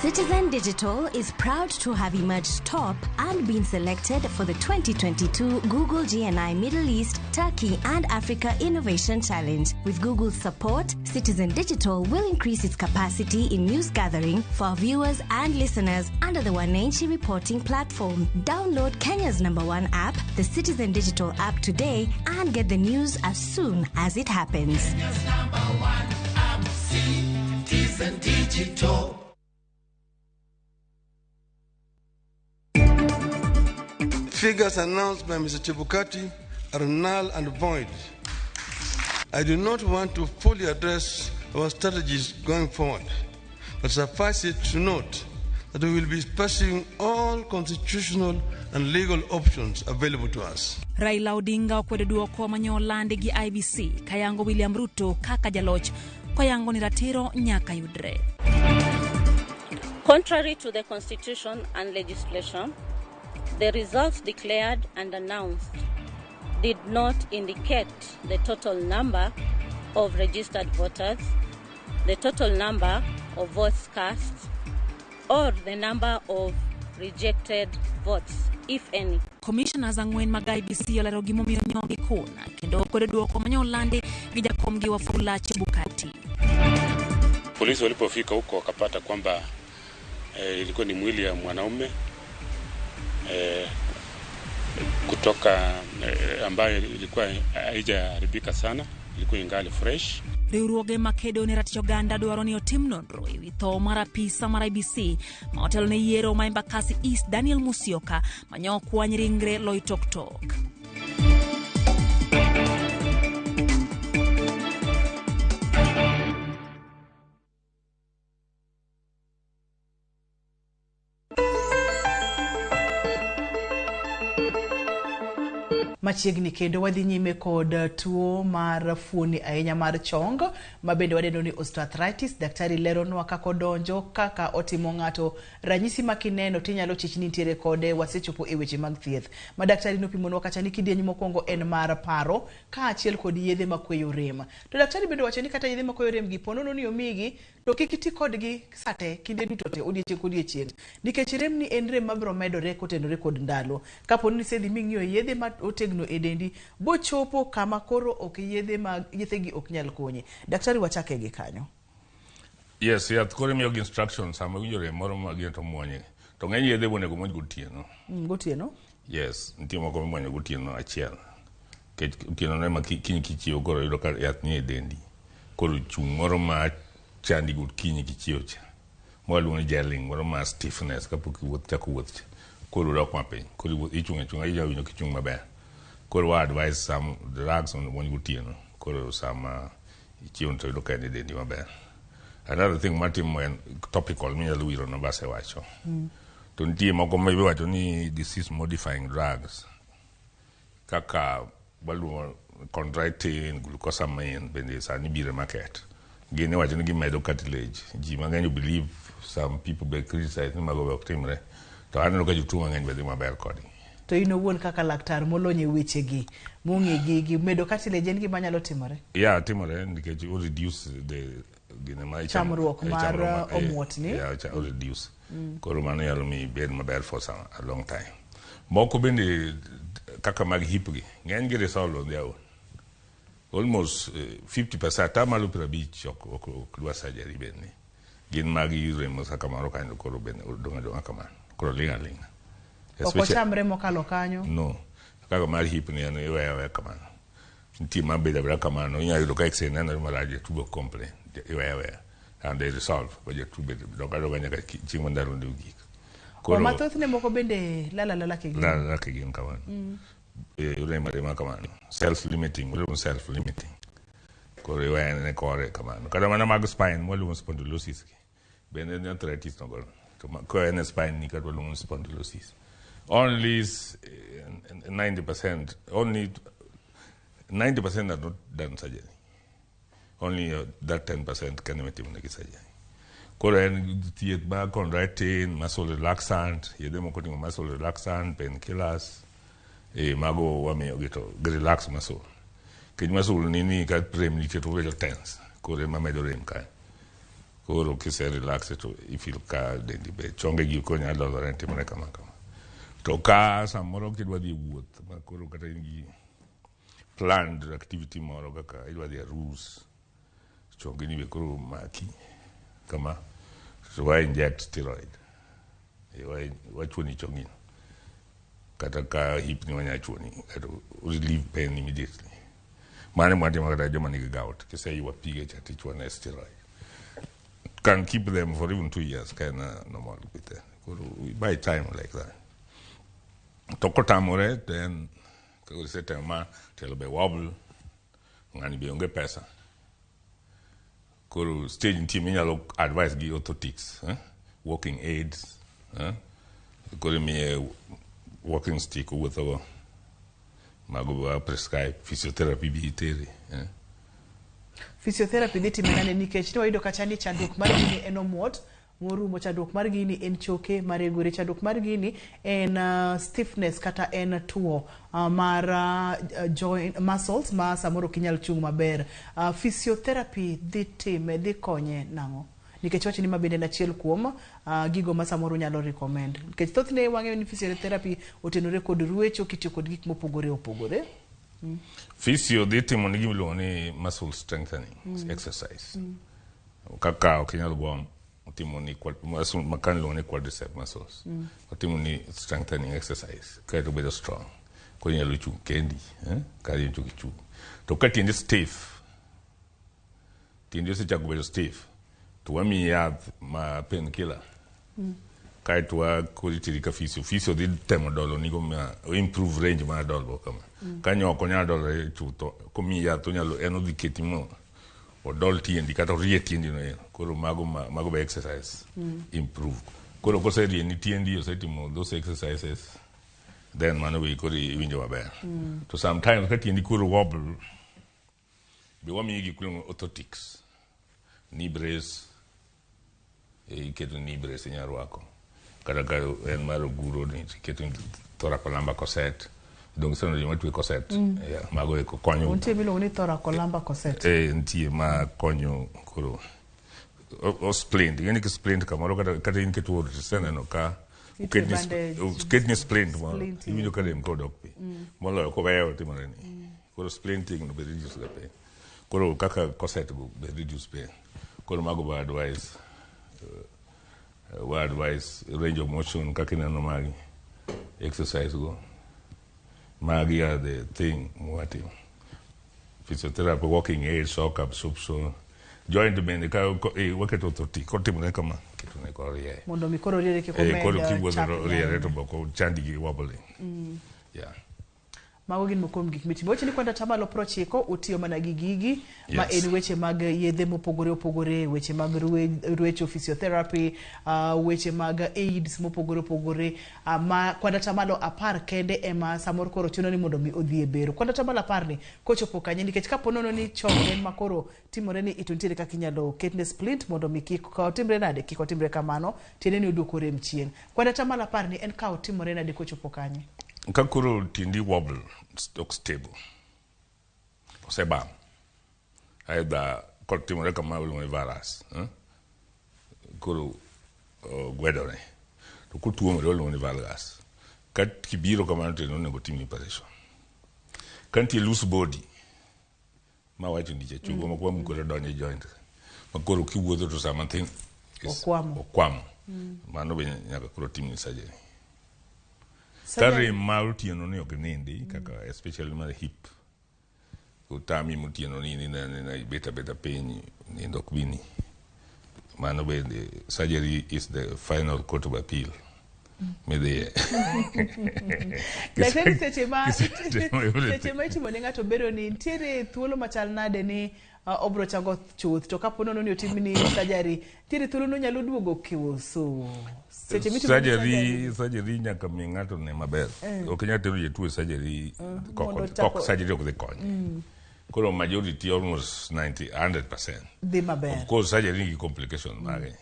Citizen Digital is proud to have emerged top and been selected for the 2022 Google GNI Middle East, Turkey and Africa Innovation Challenge. With Google's support, Citizen Digital will increase its capacity in news gathering for our viewers and listeners under the Wananchi reporting platform. Download Kenya's #1 app, the Citizen Digital app today and get the news as soon as it happens. Kenya's number one app, Citizen Digital. Figures announced by Mr. Chebukati are null and void. I do not want to fully address our strategies going forward, but suffice it to note that we will be pursuing all constitutional and legal options available to us. Raila Odinga okwedo duoko manyolandi gi IEBC kayango William Ruto kaka jaloch koyango ni ratiro nyaka yudre. Contrary to the Constitution and legislation, the results declared and announced did not indicate the total number of registered voters, the total number of votes cast, or the number of rejected votes, if any. Commissioners ang'wen mag IEBC olero gimomiyo nyogi kuna kendo okwedo duoko manyolandi gi jakomgi Wafula Chebukati. Polisi walipofika huko wakapata kwamba ilikuwa ni mwili ya mwanaume kutoka ambayo ilikuwa haijaharibika sana, ilikuwa ingali fresh. Riwruoge makedo ne ratich oganda dwaro ni otim nonro ewi tho mar apisa mar IEBC ma otelo ne yiero ma Embakasi East Daniel Musyoka manyo okwany ringre Loitoktok. Machiegni kendo wadhi nyime kod tuo mar fuoni ahinya mar chong ma bende wadendo ni osteoarthritis. Daktari leronwa kaka odonjo, kaka otimo ng'ato, ranyisi ma kineno tinyalo chich ni nitiere kode. Wasechopo e weche mag thieth ma daktari nopimonwa kacha ni kidieny mokwongo en mar paro kaachiel kod yedhe makweyo rem. To daktari bende wacho ni kata yedhe makweyo rem gi po nono ni omigi to kik iti kodgi sate kinde duto te odiechieng' kodiechieng' nikech rem ni en rem mabiro medore kotenore kod ndalo. Kapo ni isedhi ming'iyo yedhe ma otegno osetegno e dendi bochopo kama koro ok yedhe mag yethegi ok nyal konyi. Daktari, wachake gi kanyo. Yes, yath koro imiyogi instructions sama iwinjo rem moro ma gin to muonye. To ng'eny yedhe onego muony gotieno. Gotieno. Yes, nitie moko mimuonyo gotieno achiel. Nikech otieno no ema kiny kichiewo koro yudo ka yath nie dendi. Koro chung' moro ma chandi gokinyi kichiewo cha. Mwaluongo ni gelling, moro ma stiffness kapok iwuoth chako wuoth cha. Koro dok mapiny. Koro iwuoth ichung' achung'a inya winjo kichung' maber. Koro wa advise some drugs mondo muony gotieno. Koro sama ichiewo to yudo ka en e dendi maber. Another thing matimo en topical minyalo wiro no basewacho. To nitie moko ma iwacho ni disease modifying drugs kaka waluongo chondroitin, glucosamine bende sani biro e market. Gin iwacho ni gimedo cartilage. Ji mang'eny believe, some people be criticize ni mago be ok timre. To aneno ka jotuo mang'eny be dhi maber kodgi. To in owuon kaka laktar molony e wechegi mong'e gigi, medo cartilage en gima nyalo timore? Yeah, timore nikech o reduce the gine ma ichamo- Chamruok mar, chamruok omuotni. Yeah, o reduce. Koro mano nyalo miyo ibed maber for some, a long time. Moko bende kaka mag hip gi, ng'eny gi resolve on their own. Almost 50%, atamalo 50 ok dwa surgery bende. Gin mag remo sa kamoro kanyo koro bende odong' adong'a kamano. Koro ling' aling'a. Ok ochamre mokalo kanyo? No. Kaka mar hip ni en iweyo aweya kamano. Nitie mabedo abeda kamano, inyalo yudo ka x-ray nenore marach, jatuo be ok complain, iweyo aweya. And they resolve, ba jatuo bende dok adoga nyaka chieng' ma ndalo ne ogik. Koro mathothne moko bende lala lala kigin. Lala lala kigin kamano. Rem arema kamano. Self limiting, waluongo self limiting. Koro iweyo ne kore kamano. Kata mana mag spine, mwaluongo spondylosis gi. Bende en arthritis no godo. To ka en e spine ni kata waluongo ni spondylosis. Only 90%, only 90% are not done surgery. Only that 10% can be negi surgery. Koro en thieth mar chondroitin, muscle relaxant, yedhe moko oting'o muscle relaxant, painkillers, mago wamiyogi to gi relax muscle. Nikech muscle ni ka rem nitie to obedo tense, koro ema medo rem kanyo. Koro kise relax to i feel ka dendi be chonge gi koro nyalo dolore timore kama kama. To ka samoro kidwa dhi e wuoth ma koro kata in gi planned activity moro kaka idwa dhi arus, chonge ni be koro maki kama, to wa inject steroid. Wachuoni chongino. Kata ka hip ni wanya chuoni, kata relieve pain immediately. Mano ema watimo kata joma nigi gout. Kiseywa pige cha tichuone steroid. Can keep them for even 2 years ka en normal with them. Koro we buy time like that. To kotamore, then koro isetemo ma tielo be wobble, ng'ani be onge pesa. Koro stage nitie minyalo advise gi orthotics, eh? Walking aids, eh? Koro imiye walking stick owuothogo. Mago be wa prescribe, physiotherapy be itere. Eh? Physiotherapy dhi time nade nikech ne wayudo kacha ni chandruok mar gini en omuot morumo, chandruok mar gini en choke maregore, chandruok mar gini en stiffness kata en tuo mar joint muscles ma samoro ok inyal chung' maber. Physiotherapy dhi time, dhi konye nang'o? Nikech wacho ni ma bende en achiel kuom gigo ma samoro unyalo recommend. Nikech thothne wang'eyo ni physiotherapy otenore kod ruecho kitiyo kod gik mopogore opogore. Physio dhi timo ni gima iluongo ni muscle strengthening exercise. Kaka ok inyal gwom, otimo ni muscle makan iluongo ni quadricep muscles. Otimo ni strengthening exercise kaeto obedo strong. Koro inyalo chung' kendi, eh? Kar in to ichung'. To ka tiendi stiff, tiendi osechako bedo stiff, to wamiyi yath ma painkiller. Kaeto wakori teri ka physio. Physio dhi temo dolo nigo ma improve range mar dolruok kama. Kanyo ok onyal dolore chutho, komiyi yath onyalo en odhi keti mo odol tiendi kata orie tiendi no ero. Koro mago be exercise improve. Koro koserieni tiendi, osetimo those exercises, then mano be koro iwinjo maber. To sometimes ka tiendi koro wobble, be wamiyi gik miluongo orthotics, knee brace, iketo knee brace inyalo rwako. Kata ka en mar oguro ni iketo thoracolumbar corset. Donge iseneno joma twe corset? Yeah, mago eko konyo. Nitie miluongo ni thoracolumbar corset. Nitie ma konyo koro o splint. Ing'e ni ki splint kamoro kata in kituo to iseneno ka Itwe Oketni splint moro Splinting. iwinjo ka rem kodok piny moloyo koweyo timore ni koro splinting no be reduce the pain. Koro kaka corset go be reduce pain. Koro mago ba advice, wa advice range of motion kaka ineno magi exercise go, magi are the thing mwatimo, physiotherapy, walking aid, shock absorption, joint bende ka waketo orthotic kotimore kama ketone koro rieye. Mondo mi koro riere kik omed Koro kiwuotho chap to riere to boko chandi gi wobbling. Yeah. Mago gin moko kuom gik mitimo. Weche ni kwanda 90% utiyo mana gi gigi ma en weche mag yedhe mopogore opogore, weche mag ruecho, physiotherapy, weche mag aids mopogore opogore, ma kwan 10% kende ema samoro koro chuno ni mondo mi odhi e bero. Kwan 10% ni kochopo kanye, nikech kapo nono ni chong en ma koro timore ni to nitiere kaka inyalo ketne splint mondo mi kik ka otimre nade, kik otimre kamano, tiende ni oduoko rem chien. Kwan 10% ni en ka otimore nade kochopo kanye? Ka koro tiendi wobble, ok stable, osebam, either kotimore kama iluongo ni varus, eh? Koro gwedore to kotuomore iluongo ni valgus. Ka kibiro kamano to onego timni operation. Ka nitie loose body ma wacho ni chogo moko mamukore donjo e joint ma koro kiwuotho to sama thin Okwamo. Okwamo, mano be nyaka koro timni surgery. Ka rem mar otieno ni ok nindi, kaka especially mar hip otami motieno ni nindo aninda, ibet abeta piny, nindo ok bini, mano bende surgery is the final court of appeal midhiye. Daktari, seche ma Kisetimo everything. Seche ma itimo ne ng'ato bero ni nitiere thuolo machal nade ni obro chango chuth, to kapo nono ni otimni surgery, nitiere thuolo no nyalo duogo koso seche mitimo ni Surgery, surgery nyaka mi ng'ato ne maber. Ok inyal tero jatuo e surgery mondo kok surgery ok dhi konye. Koro majority, almost 90 100% dhi maber. Of course surgery nigi complication mage.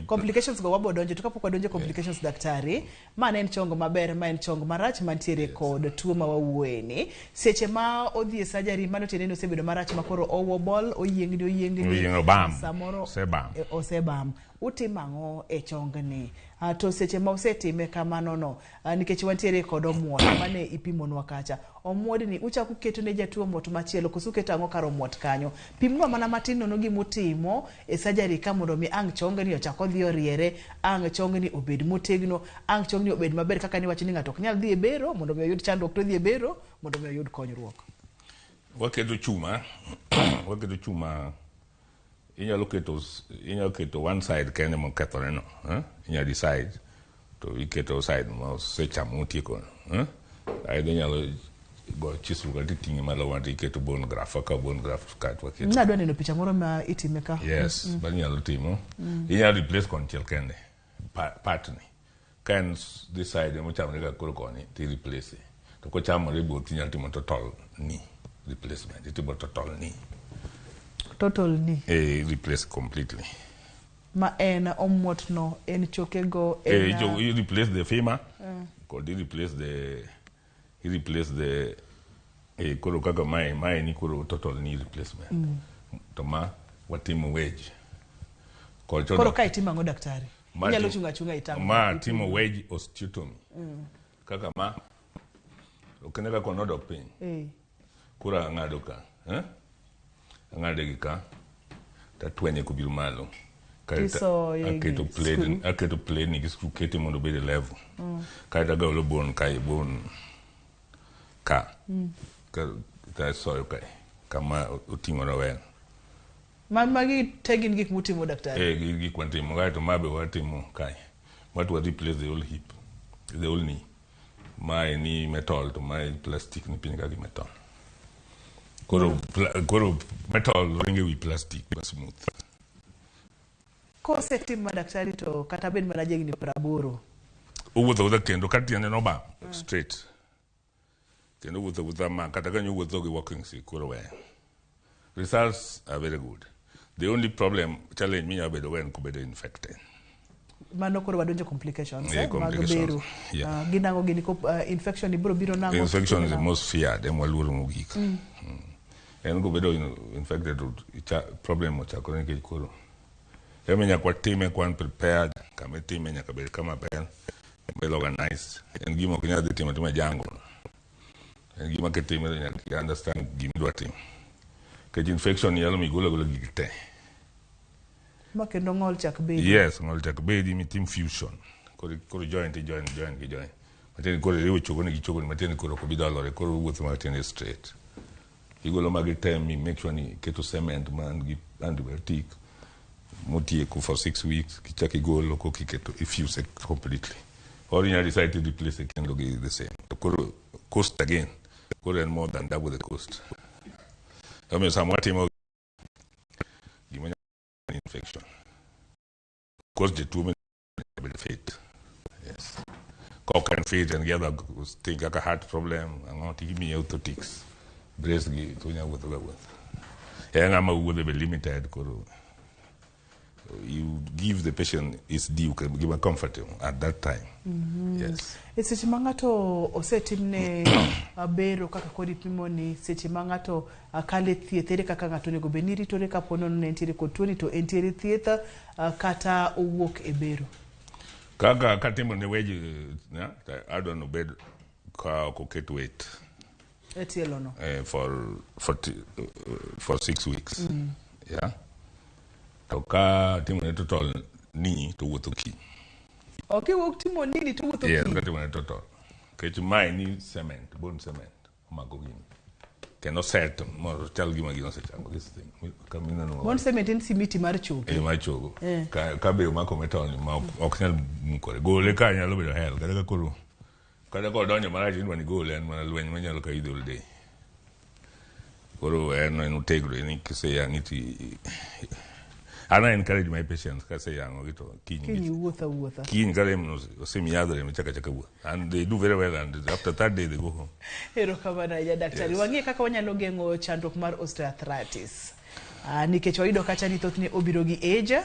Complications go wabo donjo, to kapok wadonjo e complications, daktari, ma ne en chong maber, ma en chong marach mantiere kod tuo ma wawuoye ni, seche ma odhi e surgery, mano tiende ni osebedo marach ma koro owobol, oyiengni, oyiengni. Oyiengni, obam. Samoro Osebam. Osebam. Utimo ang'o e chongni? To seche ma osetime kamano no, nikech wantiere kod omuot mane ipimonwa kacha, omuodni uchako uketo ne jatuo omuot machielo koso uketo ang'o kar omuot kanyo? Pimnwa mana matin nono gimutimo e surgery ka mondo mi ang' chongni ochak odhi oriere, ang' chongni obed motegno, ang' chongni obed maber, kaka niwacho ni ng'ato ok nyal dhi e bero mondo mi oyud chandruok, to odhi e bero mondo mi oyud konyruok. Waketo chuma, waketo chuma. Inyalo keto one side kende mokethore no, eh? Inyalo decide to iketo side ma osechamo motieko no, eh? Aidha inyalo go chisel kata iting'e malo ma to iketo bone graft kaka bone graft ka to waketo. Nadwa neno picha moro ma itime ka. Yes, but inyalo timo, inyalo replace konchiel kende part ni ka en this side emochamore ka koro koni to i replace, to kochamore both inyalo timo total knee replacement, itimo total knee. Total knee. Replace completely. Ma en omuot no, en chokego, en You replace the femur kod you replace the koro kaka mae ni koro total knee replacement. To ma watimo wedge kod Koro ka itimo ang'o, daktari? Inyalo chung' achung'a itang' Ma timo wedge osteotomy. Kaka ma ok ne kaka nodok piny. Koro ang'ado ka, eh? Ang'ade gi ka tatwenye kobiro malo. Kaeto Tisoye gi aketo plate screw. Aketo plate ni gi screw kete mondo obed e level. Kaeto agolo bone kae, bone ka tasoyo kae kama oting'ore well. Ma magi te gin gik mutimo, daktari? Gi gik watimo kaeto ma be watimo kae ma to wa replace the whole hip, the whole knee. Mae ni metal to mae plastic ni piny ka gi metal. Koro metal ringo ewi plastic ma smooth. Kosetim ma, daktari, to kata bed mana jahigni 80? Owuotho awuotha kendo ka tiende nobam straight kendo owuotho awuotha ma kata ka nyowuotho gi walking stick koro weyo. Results are very good. The only problem, challenge minyalo bedo go en kobedo infected. Mano koro wadonjo complications Yeah, mag complications. bero. Yeah. Gin ang'o gini ko infection ibiro biro nang'o? Infection is the most feared, ema waluoro mogik. En kobedo infected to problem ochakore nikech koro ema nyaka watime kwan prepared, kama itime nyaka bed kama ber. Well organized. En gima ok inyal dhi timo atima jango. En gima kitime to nyaka i understand gima idwa timo. Nikech infection nyalo miyo igol agola gigi te. Ma kendo ng'ol chak bedi. Yes, ng'ol chak bedi mitim fusion. Koro joint joint joint gi joint. Matiende koro iriwo chogoni gi chogoni matiende koro ok obi dolore koro owuotho matiende straight. Igolo magi te mi make sure ni iketo cement man gi antibiotic motieko for 6 weeks kichak igolo koka iketo ifuse completely. Or inyalo decide to replace it kendo gi the same. To koro cost again. Koro en more than double the cost. Omiyo sama watimo gima nyalo infection. Of course jatuo bedo fit. Yes. Ka ok en fit en gi other thing kaka heart problem, ang'o to imiye orthotics. Brace gi to onyalo wuotho ga wuoth. En ng'ama wuothe be limited koro you give the patient his due gima comfortable at that time. Yes. E seche ma ng'ato osetimne bero kaka koro ipimo ni seche ma ng'ato kalo e thieth ere kaka ng'ato onego bed ni ritore kapo nono ne entiere kod tuoni to entiere thieth kata owuok e bero. Kaka katimo ne wedge adwa ni obed ka ok oket weight E tielo no. For 6 weeks. Yeah. To ka timo ne total knee to wuotho kiny. Ok iwuok timo nini to wuotho Yes, kiny. katimo ne total. Nikech mae ni cement, bone cement omako gini. Kendo set moro chal gima gino osechango this thing. Kama ineno Bone cement en simiti mar choke. Eh, mar chogo. Ka be omako metal ni ma ok nyal mukore. Gole ka nyalo bedo hell. Kata ka koro kata ka odonjo marach idwa ni gole en mana lweny manyalo kayi the whole day. Koro en otegno ni kiseyang'i ti an I encourage my patients kaseyang'o gi to kiny Kiny iwuotho awuotha. Kiny ka rem osemi yadh rem ichako achaka wuoth. And they do very well and after third day they go home. Erokamano ahinya daktari. Yes. Wang'e kaka wanyalo geng'o chandruok mar osteoarthritis. Nikech wayudo kacha ni thothne obiro gi age,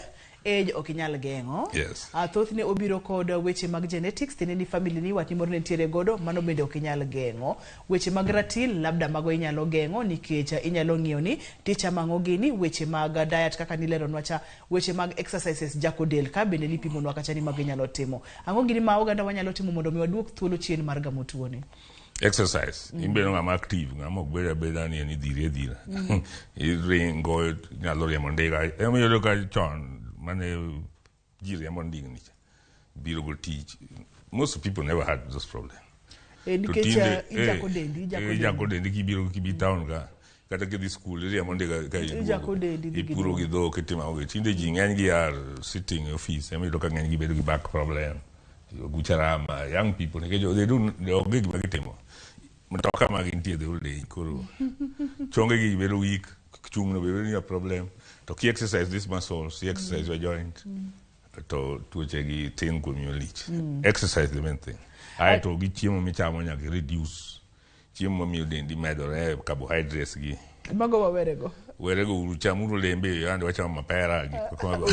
age ok inyal geng'o. Yes. Thothne obiro kod weche mag genetics, tiende ni family ni watni moro ne nitiere godo, mano bende ok inyal geng'o. Weche mag ratil, labda mago inyalo geng'o nikech inyalo ng'iyo ni tichamo ang'o gini, weche mag diet kaka nileronwa cha, weche mag exercises jako del ka bende nipimonwa kacha ni mago inyalo timo. Ang'o gini ma oganda wanyalo timo mondo mi waduok thuolo chien mar gamo tuoni? Exercise. Ibedo ng'ama active, ng'ama ok bed abeda ni en idhiri adhira. Iringo, inyalo riembo ndiga. Ema iyudo ka chon mane ji riembo ndigni cha. Biro go tich. Most people never had this problem. E, To nikech tinde, ijako dendi, ijako ijako dendi. dendi kibiro kibi town ka. Kata kidhi school iriembo ndiga ka iduogo. Ijako dendi dhi gi Ipuro gi duogo. dhok itimo ang'o. Tinde ji ng'eny gi are sitting e office. Ema iyudo ka ng'eny gi bedo gi back problem. Oguch rama, young people nikech they do onge gima gitimo. Mtoka ma gintie the whole day koro chonge gi bedo weak, chung' no be bedo ni a problem. To ki exercise these muscles, ki exercise your joint, to tuoche gi tin kuomi malich. Exercise the main thing. Aeto gi chiemo michamo nyaka reduce. Chiemo mamiyo dendi medore, carbohydrates gi. Mago wawerego. Werego uru chamuru olembe, yande wachamo mapera gi Ochuoga,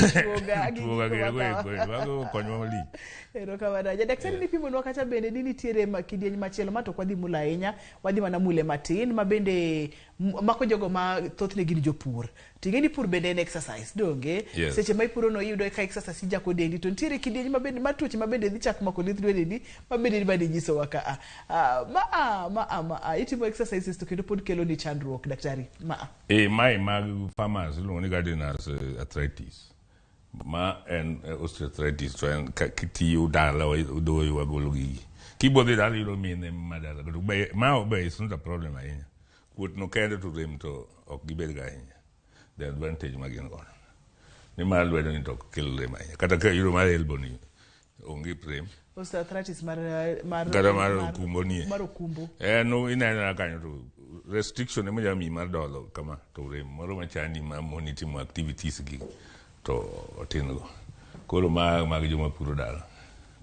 gi Ochuoga gik gi ma go mago konywa malich. Erokamano ahinya. Daktari nipimonwa kacha bende ni nitiere kidieny machielo ma to ok wadhi mulo ahinya, wadhi mana mule matin ma bende mako jogo ma thothne gin jopur. Ting'e ni pur bende en exercise, donge? Yes. Seche ma ipuro no iyudo ka exercise ijako dendi to nitiere kidieny ma bende mar tuoche ma bende dhi chak mako lith lweteni ma bende bende nyisowa ka a. Ma a itimo exercises to kendo pod kelo ni chandruok daktari. Ma a. E mae mag farmers iluongo ni gardeners arthritis. Ma en osteoarthritis to en kitiyo dala doyo wagolo gigi. Kibodhi dala iyudo mine ma dala. Ma be is not a problem ahinya. Kuot no kende to rem to ok gibed ga ahinya. The advantage ma gin godo. Ni mar lwedo ni to ok kel rem ahinya. Kata ka iyudo mar elbow ni onge rem. Osteoarthritis mar Kata mar okumbo nie. Mar okumbo. En ineno kanyo to restriction ema nyalo miyi mar dolo kama to rem moro machandi ma moni timo activities gi to otin go. Koro ma mag joma puro dala,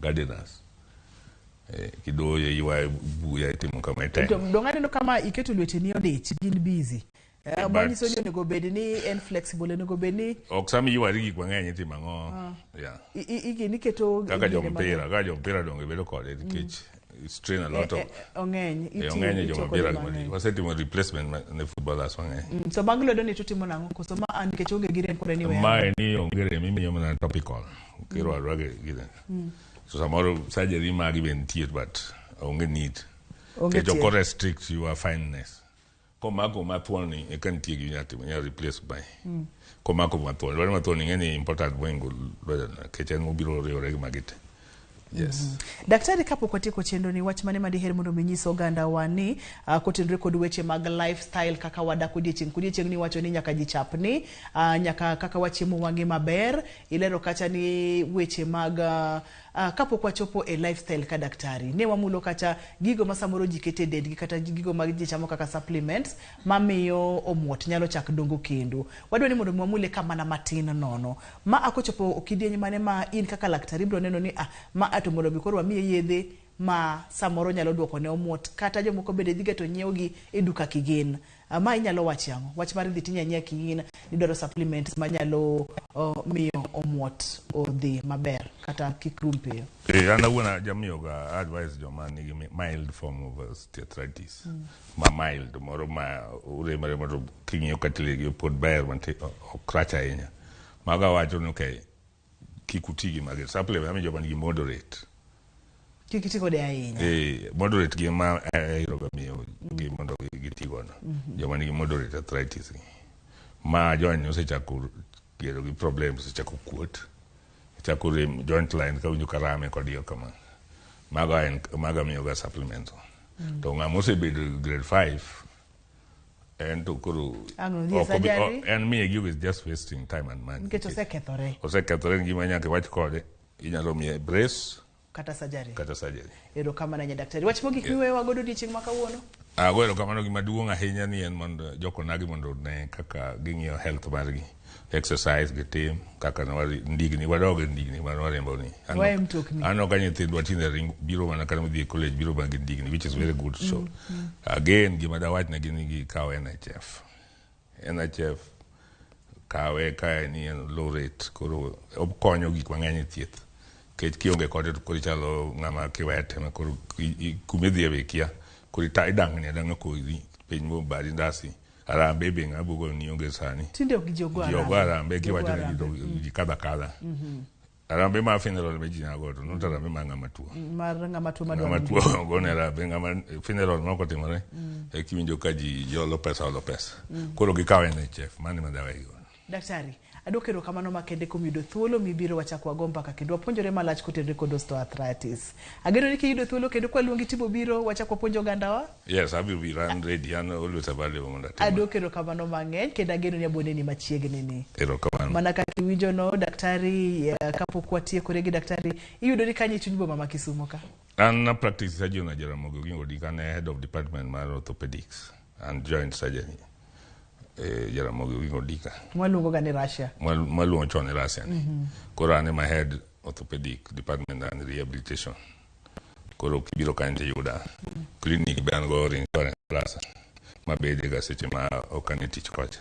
gardeners. Kidoyo iywayo buya itimo kama itemo. To dong aneno kama iketo lweteni odich, gin busy. But Manyiso ni onego bed ni en flexible, onego bed ni ok sama iywari gik mang'eny itimo ang'o? Yeah. Igini iketo Kaka gine jompira, mang'eny. kaka jompira donge bedo kode nikech strain a lot of Ong'eny, ong'eny e itiyo joma kode mpira mang'eny. Wasetimo replacement ne footballers mang'eny. So bang' lwedo ni to timo nang'o? Koso ma an nikech onge gi rem koro ni weya. Mae ni onge rem imiyo mana topical. Kirwaro gi. To samoro surgery magi be nitie but onge need. Onge Nikech ok tiende. restrict your fineness. Komako mathuon ni eka nitie gima inyalo timo, inyalo replace by. Komako mathuon, lwedo mathuon ing'e ni important mohingo lwedo nikech en mobiro riwore gi magi te. Yes. Daktari, kapok watieko chenro ni, wach mane madiher mondo mi nyis oganda wa ni kotenore kod weche mag lifestyle kaka wadak odiechieng' kodiechieng' ni wacho ni nyaka ji chapni, nyaka kaka wachiemo wang'e maber, ilero kacha ni weche mag kapok wachopo e lifestyle ka daktari, ne wamulo kacha gigo ma samoro ji keto e dendgi kata gigo ma ji chamo kaka supplements mamiyo omuot nyalo chak dongo kendo. Wadwa ni mondo mi wamule ka mana matin nono. Ma akochopo kidieny mane ma in kaka laktar ibiro neno ni ma to mondo mi koro wamiye yedhe ma samoro nyalo duoko ne omuot kata jomoko bende dhiga to nyiewo gi e duka kigin. Ma inyalo wacho ang'o? Wach mar dhi tinya nyiew kigin idwaro supplements manyalo miyo omuot odhi maber kata kik rum piyo. An awuon ajamiyoga advice joma nigi mild form of osteoarthritis. Ma mild moro ma orem arema to king'iyo cartilage pod ber mantie ok rach ahinya. Mago awacho ni okay, kik uti gi magi. Supplement amiyo joma nigi moderate. Kik iti kode ahinya. Moderate gi ema ahero ga miyo gi mondo giti godo. Joma nigi moderate arthritis gi. Ma joint osechako bedo gi problems, osechako kuot, chako rem joint line ka winjo ka rame kod iyo kama. Mago en mago amiyo ga supplements. To ng'ama osebedo grade 5 en to koro Ang' odhi e ok obi- surgery? en miye gigo is just wasting time and money. Nikech osekethore. Osekethore en gima nyaka iwach kode. Inyalo miye brace Kata surgery. Kata surgery. Erokamano ahinya daktari. Wach mogik miweyowa godo odiechieng' ma kawuono? Ago erokamano gima duong' ahinya ni en mondo jokonagi mondo one kaka ging'iyo health margi. Exercise gitim kaka ndigni wadog e ndigni mane wariembo ni. Wae mtokni. Aneno ka nyithindwa tinde ring biro mana kata modhi e college biro mana gi ndigni which is very good. So again gima dawach negi ni gikaw NHF. NHF kawe ka ni en low rate koro okonyo gik mang'eny e thieth. Nikech kionge kode to koro ichalo ng'ama kiwete ma koro kuma idhiye be ikia. Koro idang'ni adang'a kodi piny mobari ndasi. Arambe be ng'ama bugo ni onge sani. Tinde ok ji ogo Ji ogo arambe Ji ogo kiwacho ni arambe. ji kadho akadha. Arambe mar funeral be ji nyalo go to not arambe mar ng'ama tuo. Mar ng'ama tuo madwaro Ng'ama ni- tuo ogone arambe, ng'ama funeral moko otimore e kiwinjo ka ji olo pesa olo pesa. Koro gikaw NHF, mano ema dawegi godo. Daktari, adwoko erokamano makende kuom yudo thuolo mibiro wachako wago mbaka kendo wapuonjore malach kotenore kod osteoarthritis. Ageno ni kiyudo thuolo kendo kwaluongi tibo biro wachako wapuonj ogandawa. Yes, abiro biro, an ready, an always available mondo atim. Adwoko erokamano mang'eny kendo ageno ni aboneni machiegni ni. Erokamano. Mana kaka iwinjo no daktari, kapok watiekore gi daktari, iyudo ni kanye e chuny boma ma Kisumo ka? An na practice surgeon e Jaramogi Oginga Odinga, an e head of department mar orthopedics and joint surgery e Jaramogi Oginga Odinga. Mwaluongo ga ni Russia. Mwaluongo chon ni Russia ni. Koro an ema head orthopedic department and rehabilitation. Koro kibiro kanyo tiyuda. Clinic be an go Insurance Plaza mabede ga seche ma ok an e tich kocha.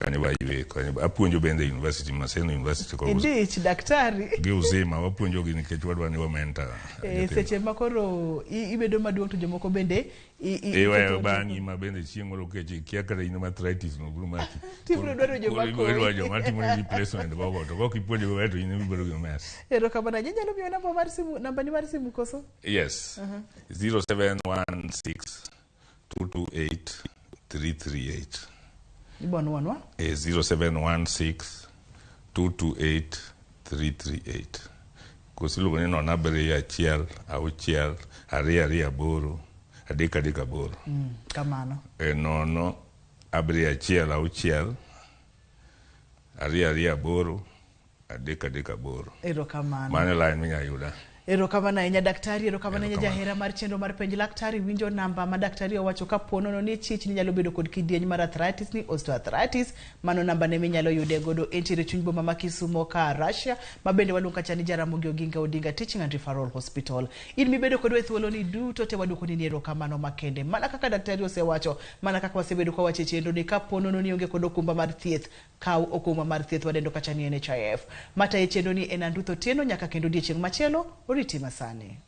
Kanyo ba ywe, kanyo ba apuonjo bende e university, Maseno University kod Idich daktari. Gi uzima wapuonjogi nikech wadwa ni wa mentor nyithindo. Seche ma koro ibedo maduong' to jomoko bende Iweyo bang'i ma bende chieng' moro kech ikia kata in arthritis no biro maki. Tibiro dwaro joma Koro ibiro dwaro konyi. joma timo ni replacement gogo to kok ipuonjo go to in ema ibiro gi mess. Erokamano ahinya. Inyalo miyo namba mar simu, namba ni mar simu koso? Yes. 0716 228 338. Ibonwanwa? 0716 228 338. Koso iluongo ni 0 7 1 6 2 2 8 3 3 8. Kamano. 0 7 1 6 2 2 8 3 3 8. Erokamano. Mano e line minyalo yuda. Erokamano ahinya daktari, erokamano ahinya Erokamano. jahera mar chenro mar penj laktari. Winjo namba ma daktari owacho kapo nono ni chich ni nyalo bedo kod kidieny mar arthritis ni osteoarthritis, mano namba ne minyalo yude godo. Entiere chuny boma ma Kisumo ka Russia, ma bende waluongo kacha ni Jaramogi Oginga Odinga Teaching and Referral Hospital. In mibedo kodwa e thuolo ni duto te waduoko ni erokamano makende. Mana kaka daktari osewacho, mana kaka wasebedo ka wacho e chenro ni kapo nono ni onge kod okumba mar thieth, kaw okumba mar thieth wadendo kacha ni NHIF. Matayo chenro ni en Anruth Otieno, nyaka kendo odiechieng' machielo, oriti masani.